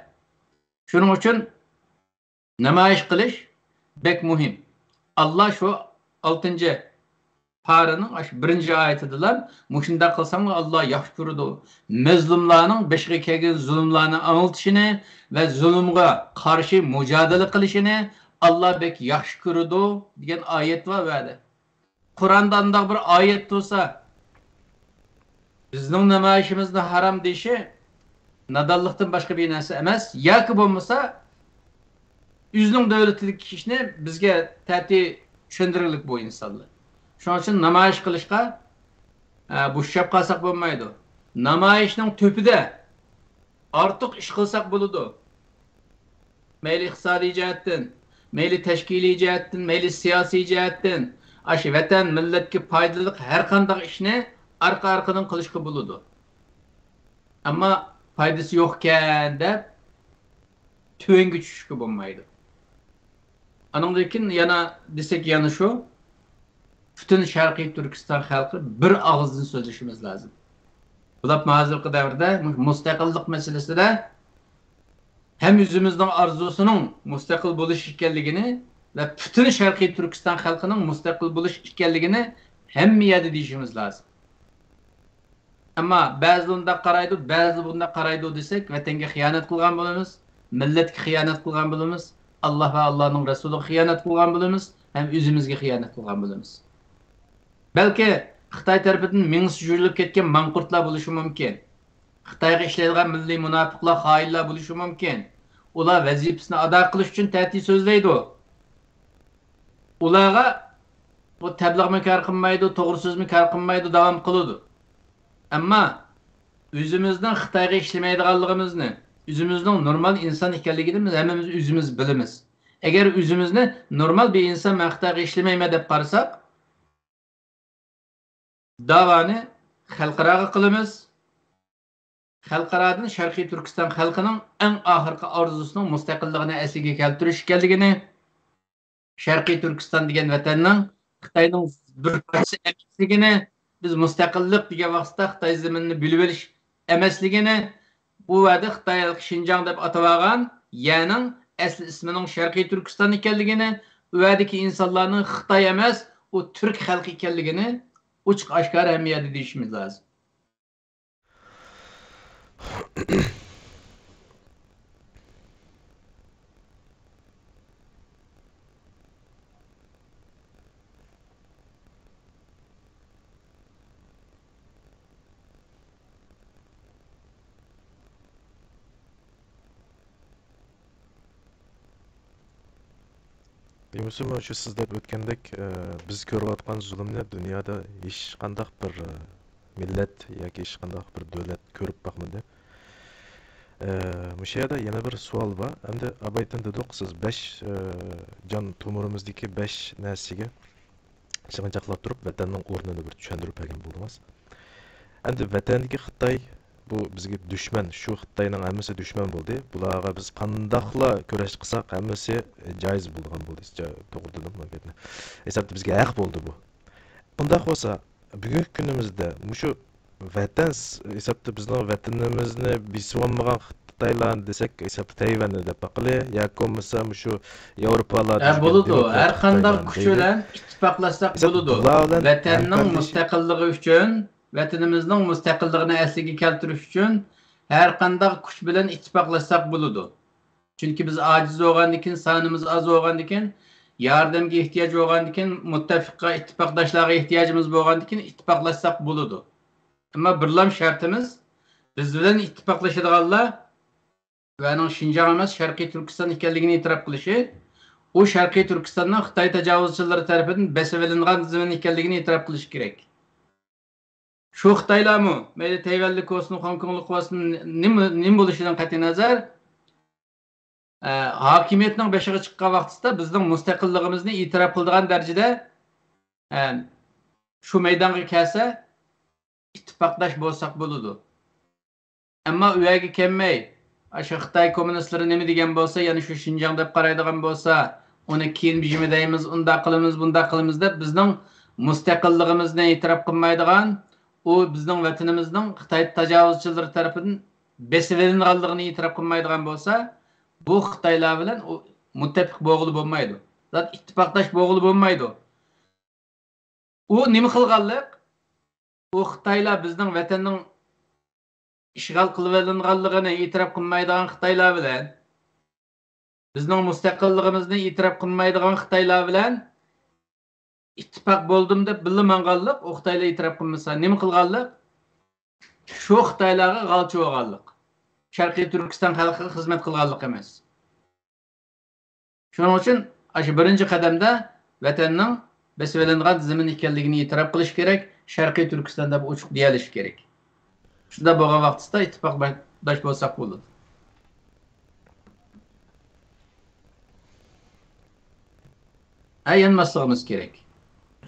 شۇنىڭ ئۈچۈن نامايىش قىلىش بەك مۇھىم. ئاللا شۇ ئالتىنچى پارىنىڭ ئاشۇ بىرىنچى ئايىتىدىلا، مۇشۇنداق قىلساڭلار ئاللا ياخشى كۆرىدۇ. مەزلۇملارنىڭ بېشىغا كەلگەن زۇلۇملارنى ئاڭلىتىشىنى ۋە زۇلۇمغا قارشى مۇجادىلە قىلىشىنى ئاللا بەك ياخشى كۆرىدۇ دېگەن ئايەت بار ئۇ يەردە. قۇرئاندا ئانداق بىر ئايەت تۇرسا، بىزنىڭ نامايىشىمىزنى ھارام دېيىشى نادانلىقتىن باشقا بىر نەرسە ئەمەس. ياكى بولمىسا، ئۆزىنىڭ دۆلىتىدىكى ئىشنى بىزگە تەتۈر چۈشەندۈرگۈلۈك بۇ ئىنسانلار. شۇنىڭ ئۈچۈن نامايىش قىلىشقا، ئە، بوشاپ قالساق بولمايدۇ. نامايىشنىڭ تۆپىدە ئارتۇق ئىش قىلساق بولىدۇ. مەيلى ئىقتىسادىي جەھەتتىن، مەيلى تەشكىلىي جەھەتتىن، مەيلى سىياسىي جەھەتتىن، ئاشۇ ۋەتەن، مىللەتكە پايدىلىق ھەر قانداق ئىشنى ئارقا-ئارقىدىن قىلىشقا بولىدۇ. ئەمما پايدىسى يوقكەن دەپ، تۆۋەنگە چۈشۈشكە بولمايدۇ. ئانىڭدىن كېيىن يەنە دېسەك، يەنە شۇ، پۈتۈن شەرقىي تۈركىستان خەلقى بىر ئاغىزدىن سۆزلىشىمىز لازىم. بولۇپمۇ ھازىرقى دەۋردە مۇ-، مۇستەقىللىق مەسىلىسىدە ھەم ئۆزىمىزنىڭ ئارزۇسىنىڭ مۇستەقىل بولۇش ئىكەنلىكىنى ۋە پۈتۈن شەرقىي تۈركىستان خەلقىنىڭ مۇستەقىل بولۇش ئىكەنلىكىنى ھەممە يەردە دېيىشىمىز لازىم. ئەمما بەزىلەر ئۇنداق قارايدۇ، بەزىلەر بۇنداق قارايدۇ دېسەك، ۋەتەنگە خىيانەت قىلغان بولىمىز، مىللەتكە خىيانەت قىلغان بولىمىز، ئاللا ۋە ئاللانىڭ رەسۇلىغا خىيانەت قىلغان بولىمىز ھەم ئۆزىمىزگە خىيانەت قىلغان بولىمىز. بەلكى خىتاي تەرىپىدىن مېڭىسى جۇيۇلۇپ كەتكەن ماڭقۇرتلار بولۇشى مۇمكىن. خىتايغا ئىشلەيدىغان مىللىي مۇناپىقلار، خائىنلار بولۇشى مۇمكىن. ئۇلار ۋەزىپىسىنى ئادا قىلىش ئۈچۈن تەتۈر سۆزلەيدۇ. ئۇلارغا بۇ تەبلىغمۇ كار قىلمايدۇ، توغرا سۆزمۇ كار قىلمايدۇ، داۋام قىلىدۇ. ئەمما ئۆزىمىزنىڭ خىتايغا ئىشلىمەيدىغانلىقىمىزنى، ئۆزىمىزنىڭ نورمال ئىنسان ئىكەنلىكىنى بىز ھەممىمىز ئۆزىمىز بىلىمىز. ئەگەر ئۆزىمىزنى نورمال بىر ئىنسان، مەن خىتايغا ئىشلىمەيمەن دەپ قارىساق، داۋانى خەلقئاراغا قىلىمىز. خەلقئارادىن شەرقىي تۈركىستان خەلقىنىڭ ئەڭ ئاخىرقى ئارزۇسىنىڭ مۇستەقىللىقىنى ئەسلىگە كەلتۈرۈش ئىكەنلىكىنى، شەرقىي تۈركىستان دېگەن ۋەتەننىڭ خىتاينىڭ بىر پارچىسى ئەمەسلىكىنى، بىز مۇستەقىللىق دېگەن ۋاقىتتا خىتاي زېمىنىنى بۆلۈۋېلىش ئەمەسلىكىنى، بۇ ۋەدە خىتاي خەلقى شىنجاڭ دەپ ئاتىۋالغان يەرنىڭ ئەسلى ئىسمىنىڭ شەرقىي تۈركىستان ئىكەنلىكىنى، ئۇ يەردىكى ئىنسانلارنىڭ خىتاي ئەمەس، ئۇ تۈرك خەلقى ئىكەنلىكىنى ئوچۇق ئاشكارا ھەممە يەردە دېيىشىمىز لازىم. دېمىسىمۇ، شۇ سىز دەپ ئۆتكەندەك، ئە، بىز كۆرۈۋاتقان زۇلۇمنى دۇنيادا ھېچقانداق بىر، ئە، مىللەت ياكى ھېچقانداق بىر دۆلەت كۆرۈپ باقمىدى. ئە، مۇشۇ يەردە يەنە بىر سوئال بار. ئەمدى ئابايتىن دېدۇق، سىز بەش، ئە، جان تومۇرىمىزدىكى بەش نەرسىگە سىغىنچاقلاپ تۇرۇپ، ۋەتەننىڭ ئورنىنى بىر چۈشەندۈرۈپ بەرگەن بولدىڭىز. ئەمدى ۋەتەندىكى خىتاي، بۇ بىزگە دۈشمەن، شۇ خىتاينىڭ ھەممىسى دۈشمەن بولدى. بۇلارغا بىز قانداقلا كۈرەش قىلساق، ھەممىسى جايىز بولىدىغان بولدى. جا-، توغرا دېدىم بۇ گەپنى. ھېسابتا بىزگە ھەق بولدى بۇ. ئۇنداق بولسا، بۈگۈنكى كۈنىمىزدە مۇشۇ ۋەتەن س-، ھېسابتا بىزنىڭ ۋەتىنىمىزنى بېسىۋالمىغان خىتايلارنى دېسەك، ھېسابتا تەيۋەننى دەپ باقىلى، ياكى بولمىسا مۇشۇ ياۋروپالاردا ھە، يۈرگەن بولىدۇ. دېموكرات ھەر قانداق خىتايلارنى كۈچ دەيلى. بىلەن ئىتتىپاقلاشساق ھېسابتا بولىدۇ. بۇلار بىلەن ۋەتەننىڭ ھەمكارلىشىپ مۇستەقىللىقى ئۈچۈن، ۋەتىنىمىزنىڭ مۇستەقىللىقىنى ئەسلىگە كەلتۈرۈش ئۈچۈن ھەر قانداق كۈچ بىلەن ئىتتىپاقلاشساق بولىدۇ. چۈنكى بىز ئاجىز بولغاندىكىن، سانىمىز ئاز بولغاندىكىن، ياردەمگە ئېھتىياج بولغاندىكىن، مۇتتەپىققا، ئىتتىپاقداشلارغا ئېھتىياجىمىز بولغاندىكىن ئىتتىپاقلاشساق بولىدۇ. ئەمما بىرلام شەرتىمىز، بىز بىلەن ئىتتىپاقلىشىدىغانلار ۋەنىڭ شىنجاڭ ئەمەس، شەرقىي تۈركىستان ئىكەنلىكىنى ئېتىراپ قىلىشى، ئۇ شەرقىي تۈركىستاننىڭ خىتاي تاجاۋۇزچىلىرى تەرىپىدىن بېسىۋېلىنغان زېمىن ئىكەنلىكىنى ئېتىراپ قىلىشى كېرەك. شۇ خىتايلارمۇ، مەيلى تەيۋەنلىك بولسۇن، خوڭكوڭلۇق بولسۇن، نېمە، نېمە بولۇشىدىن قەتئىينەزەر، ئە، ھاكىمىيەتنىڭ بېشىغا چىققان ۋاقتىسىدا بىزنىڭ مۇستەقىللىقىمىزنى ئېتىراپ قىلىدىغان دەرىجىدە، ئە، شۇ مەيدانغا كەلسە، ئىتتىپاقداش بولساق بولىدۇ. ئەمما ئۇ يەرگە كەلمەي، ئاشۇ خىتاي كوممۇنىستلىرى نېمە دېگەن بولسا، يەنە شۇ شىنجاڭ دەپ قارايدىغان بولسا، ئۇنى كېيىن بېجىمە دەيمىز، ئۇنداق قىلىمىز، بۇنداق قىلىمىز دەپ بىزنىڭ مۇستەقىللىقىمىزنى ئېتىراپ قىلمايدىغان، ئۇ بىزنىڭ ۋەتىنىمىزنىڭ خىتاي تاجاۋۇزچىلىرى تەرىپىدىن بېسىۋېلىنغانلىقىنى ئېتىراپ قىلمايدىغان بولسا، بۇ خىتايلار بىلەن ئۇ مۇتتەپىق بولغىلى بولمايدۇ. زات ئىتتىپاقداش بولغىلى بولمايدۇ. ئۇ نېمە قىلغانلىق؟ ئۇ خىتايلار بىزنىڭ ۋەتەننىڭ ئىشغال قىلىۋېلىنغانلىقىنى ئېتىراپ قىلمايدىغان خىتايلار بىلەن، بىزنىڭ مۇستەقىللىقىمىزنى ئېتىراپ قىلمايدىغان خىتايلار بىلەن ئىتتىپاق بولدۇم دەپ بىللە ماڭغانلىق، ئۇ خىتايلار ئېتىراپ قىلمىسا نېمە قىلغانلىق؟ شۇ خىتايلارغا غالچى بولغانلىق. شەرقىي تۈركىستان خەلقىگە خىزمەت قىلغانلىق ئەمەس. شۇنىڭ ئۈچۈن ئاشۇ بىرىنچى قەدەمدە ۋەتەننىڭ بېسىۋېلىنغان زېمىن ئىكەنلىكىنى ئېتىراپ قىلىش كېرەك، شەرقىي تۈركىستان دەپ ئوچۇق دېيەلىشى كېرەك. شۇنداق بولغان ۋاقتىدا ئىتتىپاقداش بولساق بولىدۇ. ھە، يانماسلىقىمىز كېرەك.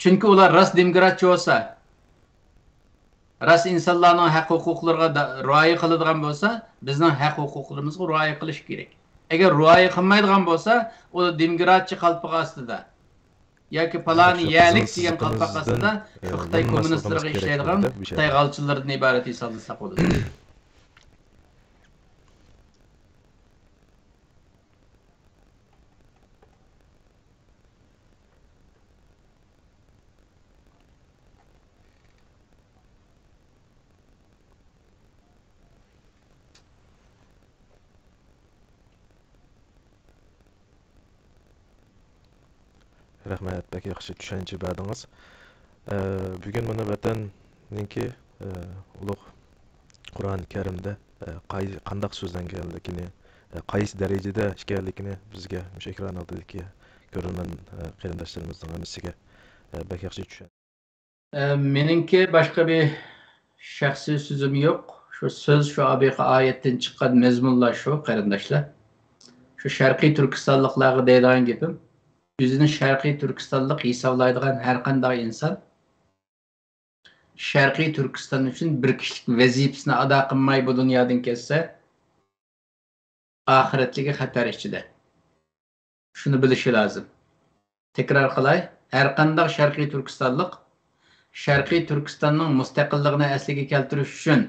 چۈنكى ئۇلار راست دېموكراتچى بولسا، راست ئىنسانلارنىڭ ھەق ھوقۇقلىرىغا دا-، رىئايە قىلىدىغان بولسا، بىزنىڭ ھەق ھوقۇقلىرىمىزغا رىئايە قىلىش كېرەك. ئەگەر رىئايە قىلمايدىغان بولسا، ئۇ دېموكراتچى قالپىقى ئاستىدا ياكى پالانى يەرلىك دېگەن قالپاق ئاستىدا شۇ خىتاي كوممۇنىستلىرىغا ئىشلەيدىغان خىتاي غالچىلىرىدىن ئىبارەت ھېسابلىساق بولىدۇ. رەھمەت، بەك ياخشى چۈشەنچە بەردىڭىز. ئە، بۈگۈن مانا ۋەتەننىڭكى، ئە، ئۇلۇغ قۇرئان كەرىمدە، ئە، قاي-، قانداق سۆزلەنگەنلىكىنى، ئە، قايسى دەرىجىدە ئىكەنلىكىنى بىزگە مۇشۇ ئېكران ئالدىدىكى كۆرۈرمەن، ئە، قېرىنداشلىرىمىزنىڭ ھەممىسىگە، ئە، بەك ياخشى چۈشەن-، ئە، مېنىڭكى باشقا بىر شەخسىي سۆزۈم يوق. شۇ سۆز، شۇ ئابىقى ئايەتتىن چىققان مەزمۇنلار شۇ، قېرىنداشلار. شۇ شەرقىي تۈركىستانلىقلارغا دەيدىغان گېپىم، ئۆزىنى شەرقىي تۈركىستانلىق ھېسابلايدىغان ھەر قانداق ئىنسان شەرقىي تۈركىستان ئۈچۈن بىر كىشىلىك ۋەزىپىسىنى ئادا قىلماي بۇ دۇنيادىن كەتسە، ئاخىرەتلىكى خەتەر ئىچىدە. شۇنى بىلىشى لازىم. تەكرار قىلاي، ھەرقانداق شەرقىي تۈركىستانلىق شەرقىي تۈركىستاننىڭ مۇستەقىللىقىنى ئەسلىگە كەلتۈرۈش ئۈچۈن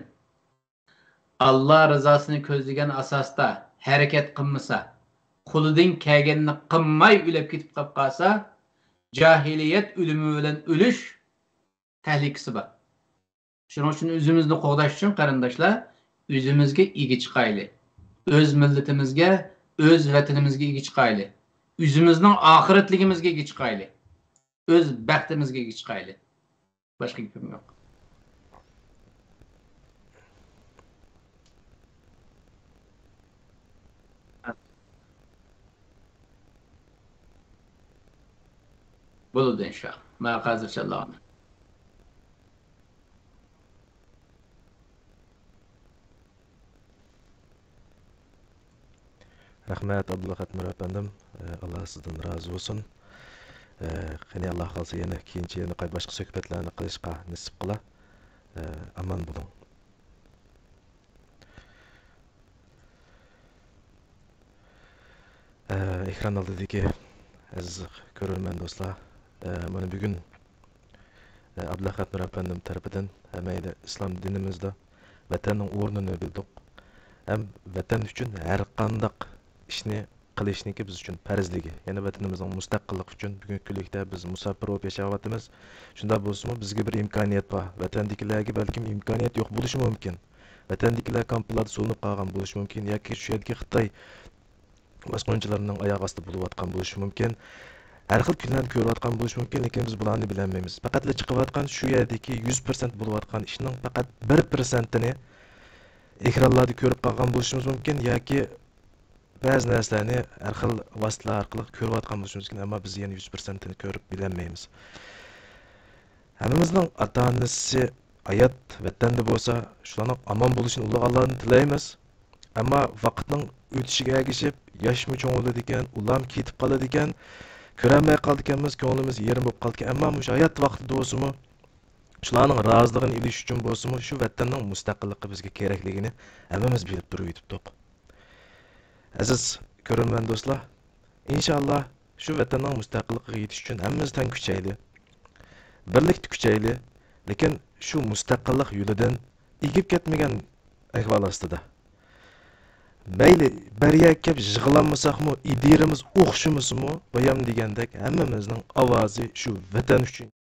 ئاللا رىزاسىنى كۆزلىگەن ئاساستا ھەرىكەت قىلمىسا، قولىدىن كەلگەننى قىلماي ئۆلۈپ كېتىپ قاپ قالسا، جاھىلىيەت ئۆلۈمى بىلەن ئۆلۈش تەھلىكىسى بار. شۇنىڭ ئۈچۈن ئۆزىمىزنى قوغداش ئۈچۈن، قېرىنداشلار، ئۆزىمىزگە ئىگە چىقايلى. ئۆز مىللىتىمىزگە، ئۆز ۋەتىنىمىزگە ئىگە چىقايلى. ئۆزىمىزنىڭ ئاخىرەتلىكىمىزگە ئىگە چىقايلى. ئۆز بەختىمىزگە ئىگە چىقايلى. باشقا گېپىم يوق. بولىدۇ، ئىنشائاللا. ماڭا ھازىرچە ئاللاغا ئامانەت. رەھمەت، ئابدۇللا قەتمىر ئەپەندىم. ئاللا سىزدىن رازى بولسۇن. قېنى، ئاللا خالىسا، يەنە كېيىنچە يەنە قاي-، باشقا سۆھبەتلەرنى قىلىشقا نېسىپ قىلا. ئامان بولۇڭ. ئە، ئېكران ئالدىدىكى ئەزىز كۆرۈرمەن دوستلار، ئە، مانا بۈگۈن، ئە، ئابدۇللا قەتمىر ئەپەندىم تەرىپىدىن ھەممەيلى ئىسلام دىنىمىزدا ۋەتەننىڭ ئورنىنى بىلدۇق ھەم ۋەتەن ئۈچۈن ھەر قانداق ئىشنى قىلىشنىڭكى بىز ئۈچۈن پەرزلىكى، يەنى ۋەتىنىمىزنىڭ مۇستەقىللىقى ئۈچۈن بۈگۈنكى كۈنلۈكتە بىز مۇساپىر بولۇپ ياشاۋاتىمىز. شۇنداق بولسىمۇ، بىزگە بىر ئىمكانىيەت بار. ۋەتەندىكىلەرگە بەلكىم ئىمكانىيەت يوق بولۇشى مۇمكىن. ۋەتەندىكىلەر كامپلاردا سولىنىپ قالغان بولۇشى مۇمكىن ياكى شۇ يەردىكى خىتاي باسقۇنچىلىرىنىڭ ئاياغ ئاستىدا بولۇۋاتقان بولۇشى مۇمكىن. ھەر خىل كۈنلەرنى كۆرۈۋاتقان بولۇشى مۇمكىن، لېكىن بىز بۇلارنى بىلەلمەيمىز. پەقەتلا چىقىۋاتقان شۇ يەردىكى يۈز پىرسەنت بولۇۋاتقان ئىشنىڭ پەقەت بىر پىرسەنتىنى ئېكرانلاردا كۆرۈپ قالغان بولۇشىمىز مۇمكىن ياكى بەزى نەرسىلەرنى ھەر خىل ۋاسىتىلەر ئارقىلىق كۆرۈۋاتقان بولۇشىمىز مۇمكىن، ئەمما بىز يەنە يۈز پىرسەنتىنى كۆرۈپ بىلەلمەيمىز. ھەممىمىزنىڭ ئاتا-ئانىسى ھايات ۋەتەندە بولسا، شۇلارنىڭ ئامان بولۇشىنى ئۇلۇغ ئاللادىن تىلەيمىز. ئەمما ۋاقىتنىڭ ئۆتۈشىگە ئەگىشىپ، ياشمۇ چوڭ بولىدىكەن، ئۇلارمۇ كېتىپ قالىدىكەن، كۆرەلمەي قالىدىكەنمىز، كۆڭلىمىز يېرىم بولۇپ قالىدىكەن. ئەمما مۇشۇ ھايات ۋاقتىدا بولسىمۇ، شۇلارنىڭ رازىلىقىنى ئېلىش ئۈچۈن بولسىمۇ، شۇ ۋەتەننىڭ مۇستەقىللىقى بىزگە كېرەكلىكىنى ھەممىمىز بىلىپ تۇرۇۋېتىپتۇق. ئەزىز كۆرۈرمەن دوستلار، ئىنشائاللا، شۇ ۋەتەننىڭ مۇستەقىللىقىغا يېتىش ئۈچۈن ھەممىمىز تەڭ كۈچەيلى، بىرلىكتە كۈچەيلى، لېكىن شۇ مۇستەقىللىق يولىدىن ئېگىپ كەتمىگەن ئەھۋال ئاستىدا، مەيلى، بىر يەرگە كەپ يىغىلالمىساقمۇ، ئىدىيىمىز ئوخشىمىسىمۇ، بايام دېگەندەك ھەممىمىزنىڭ ئاۋازى شۇ ۋەتەن ئۈچۈن.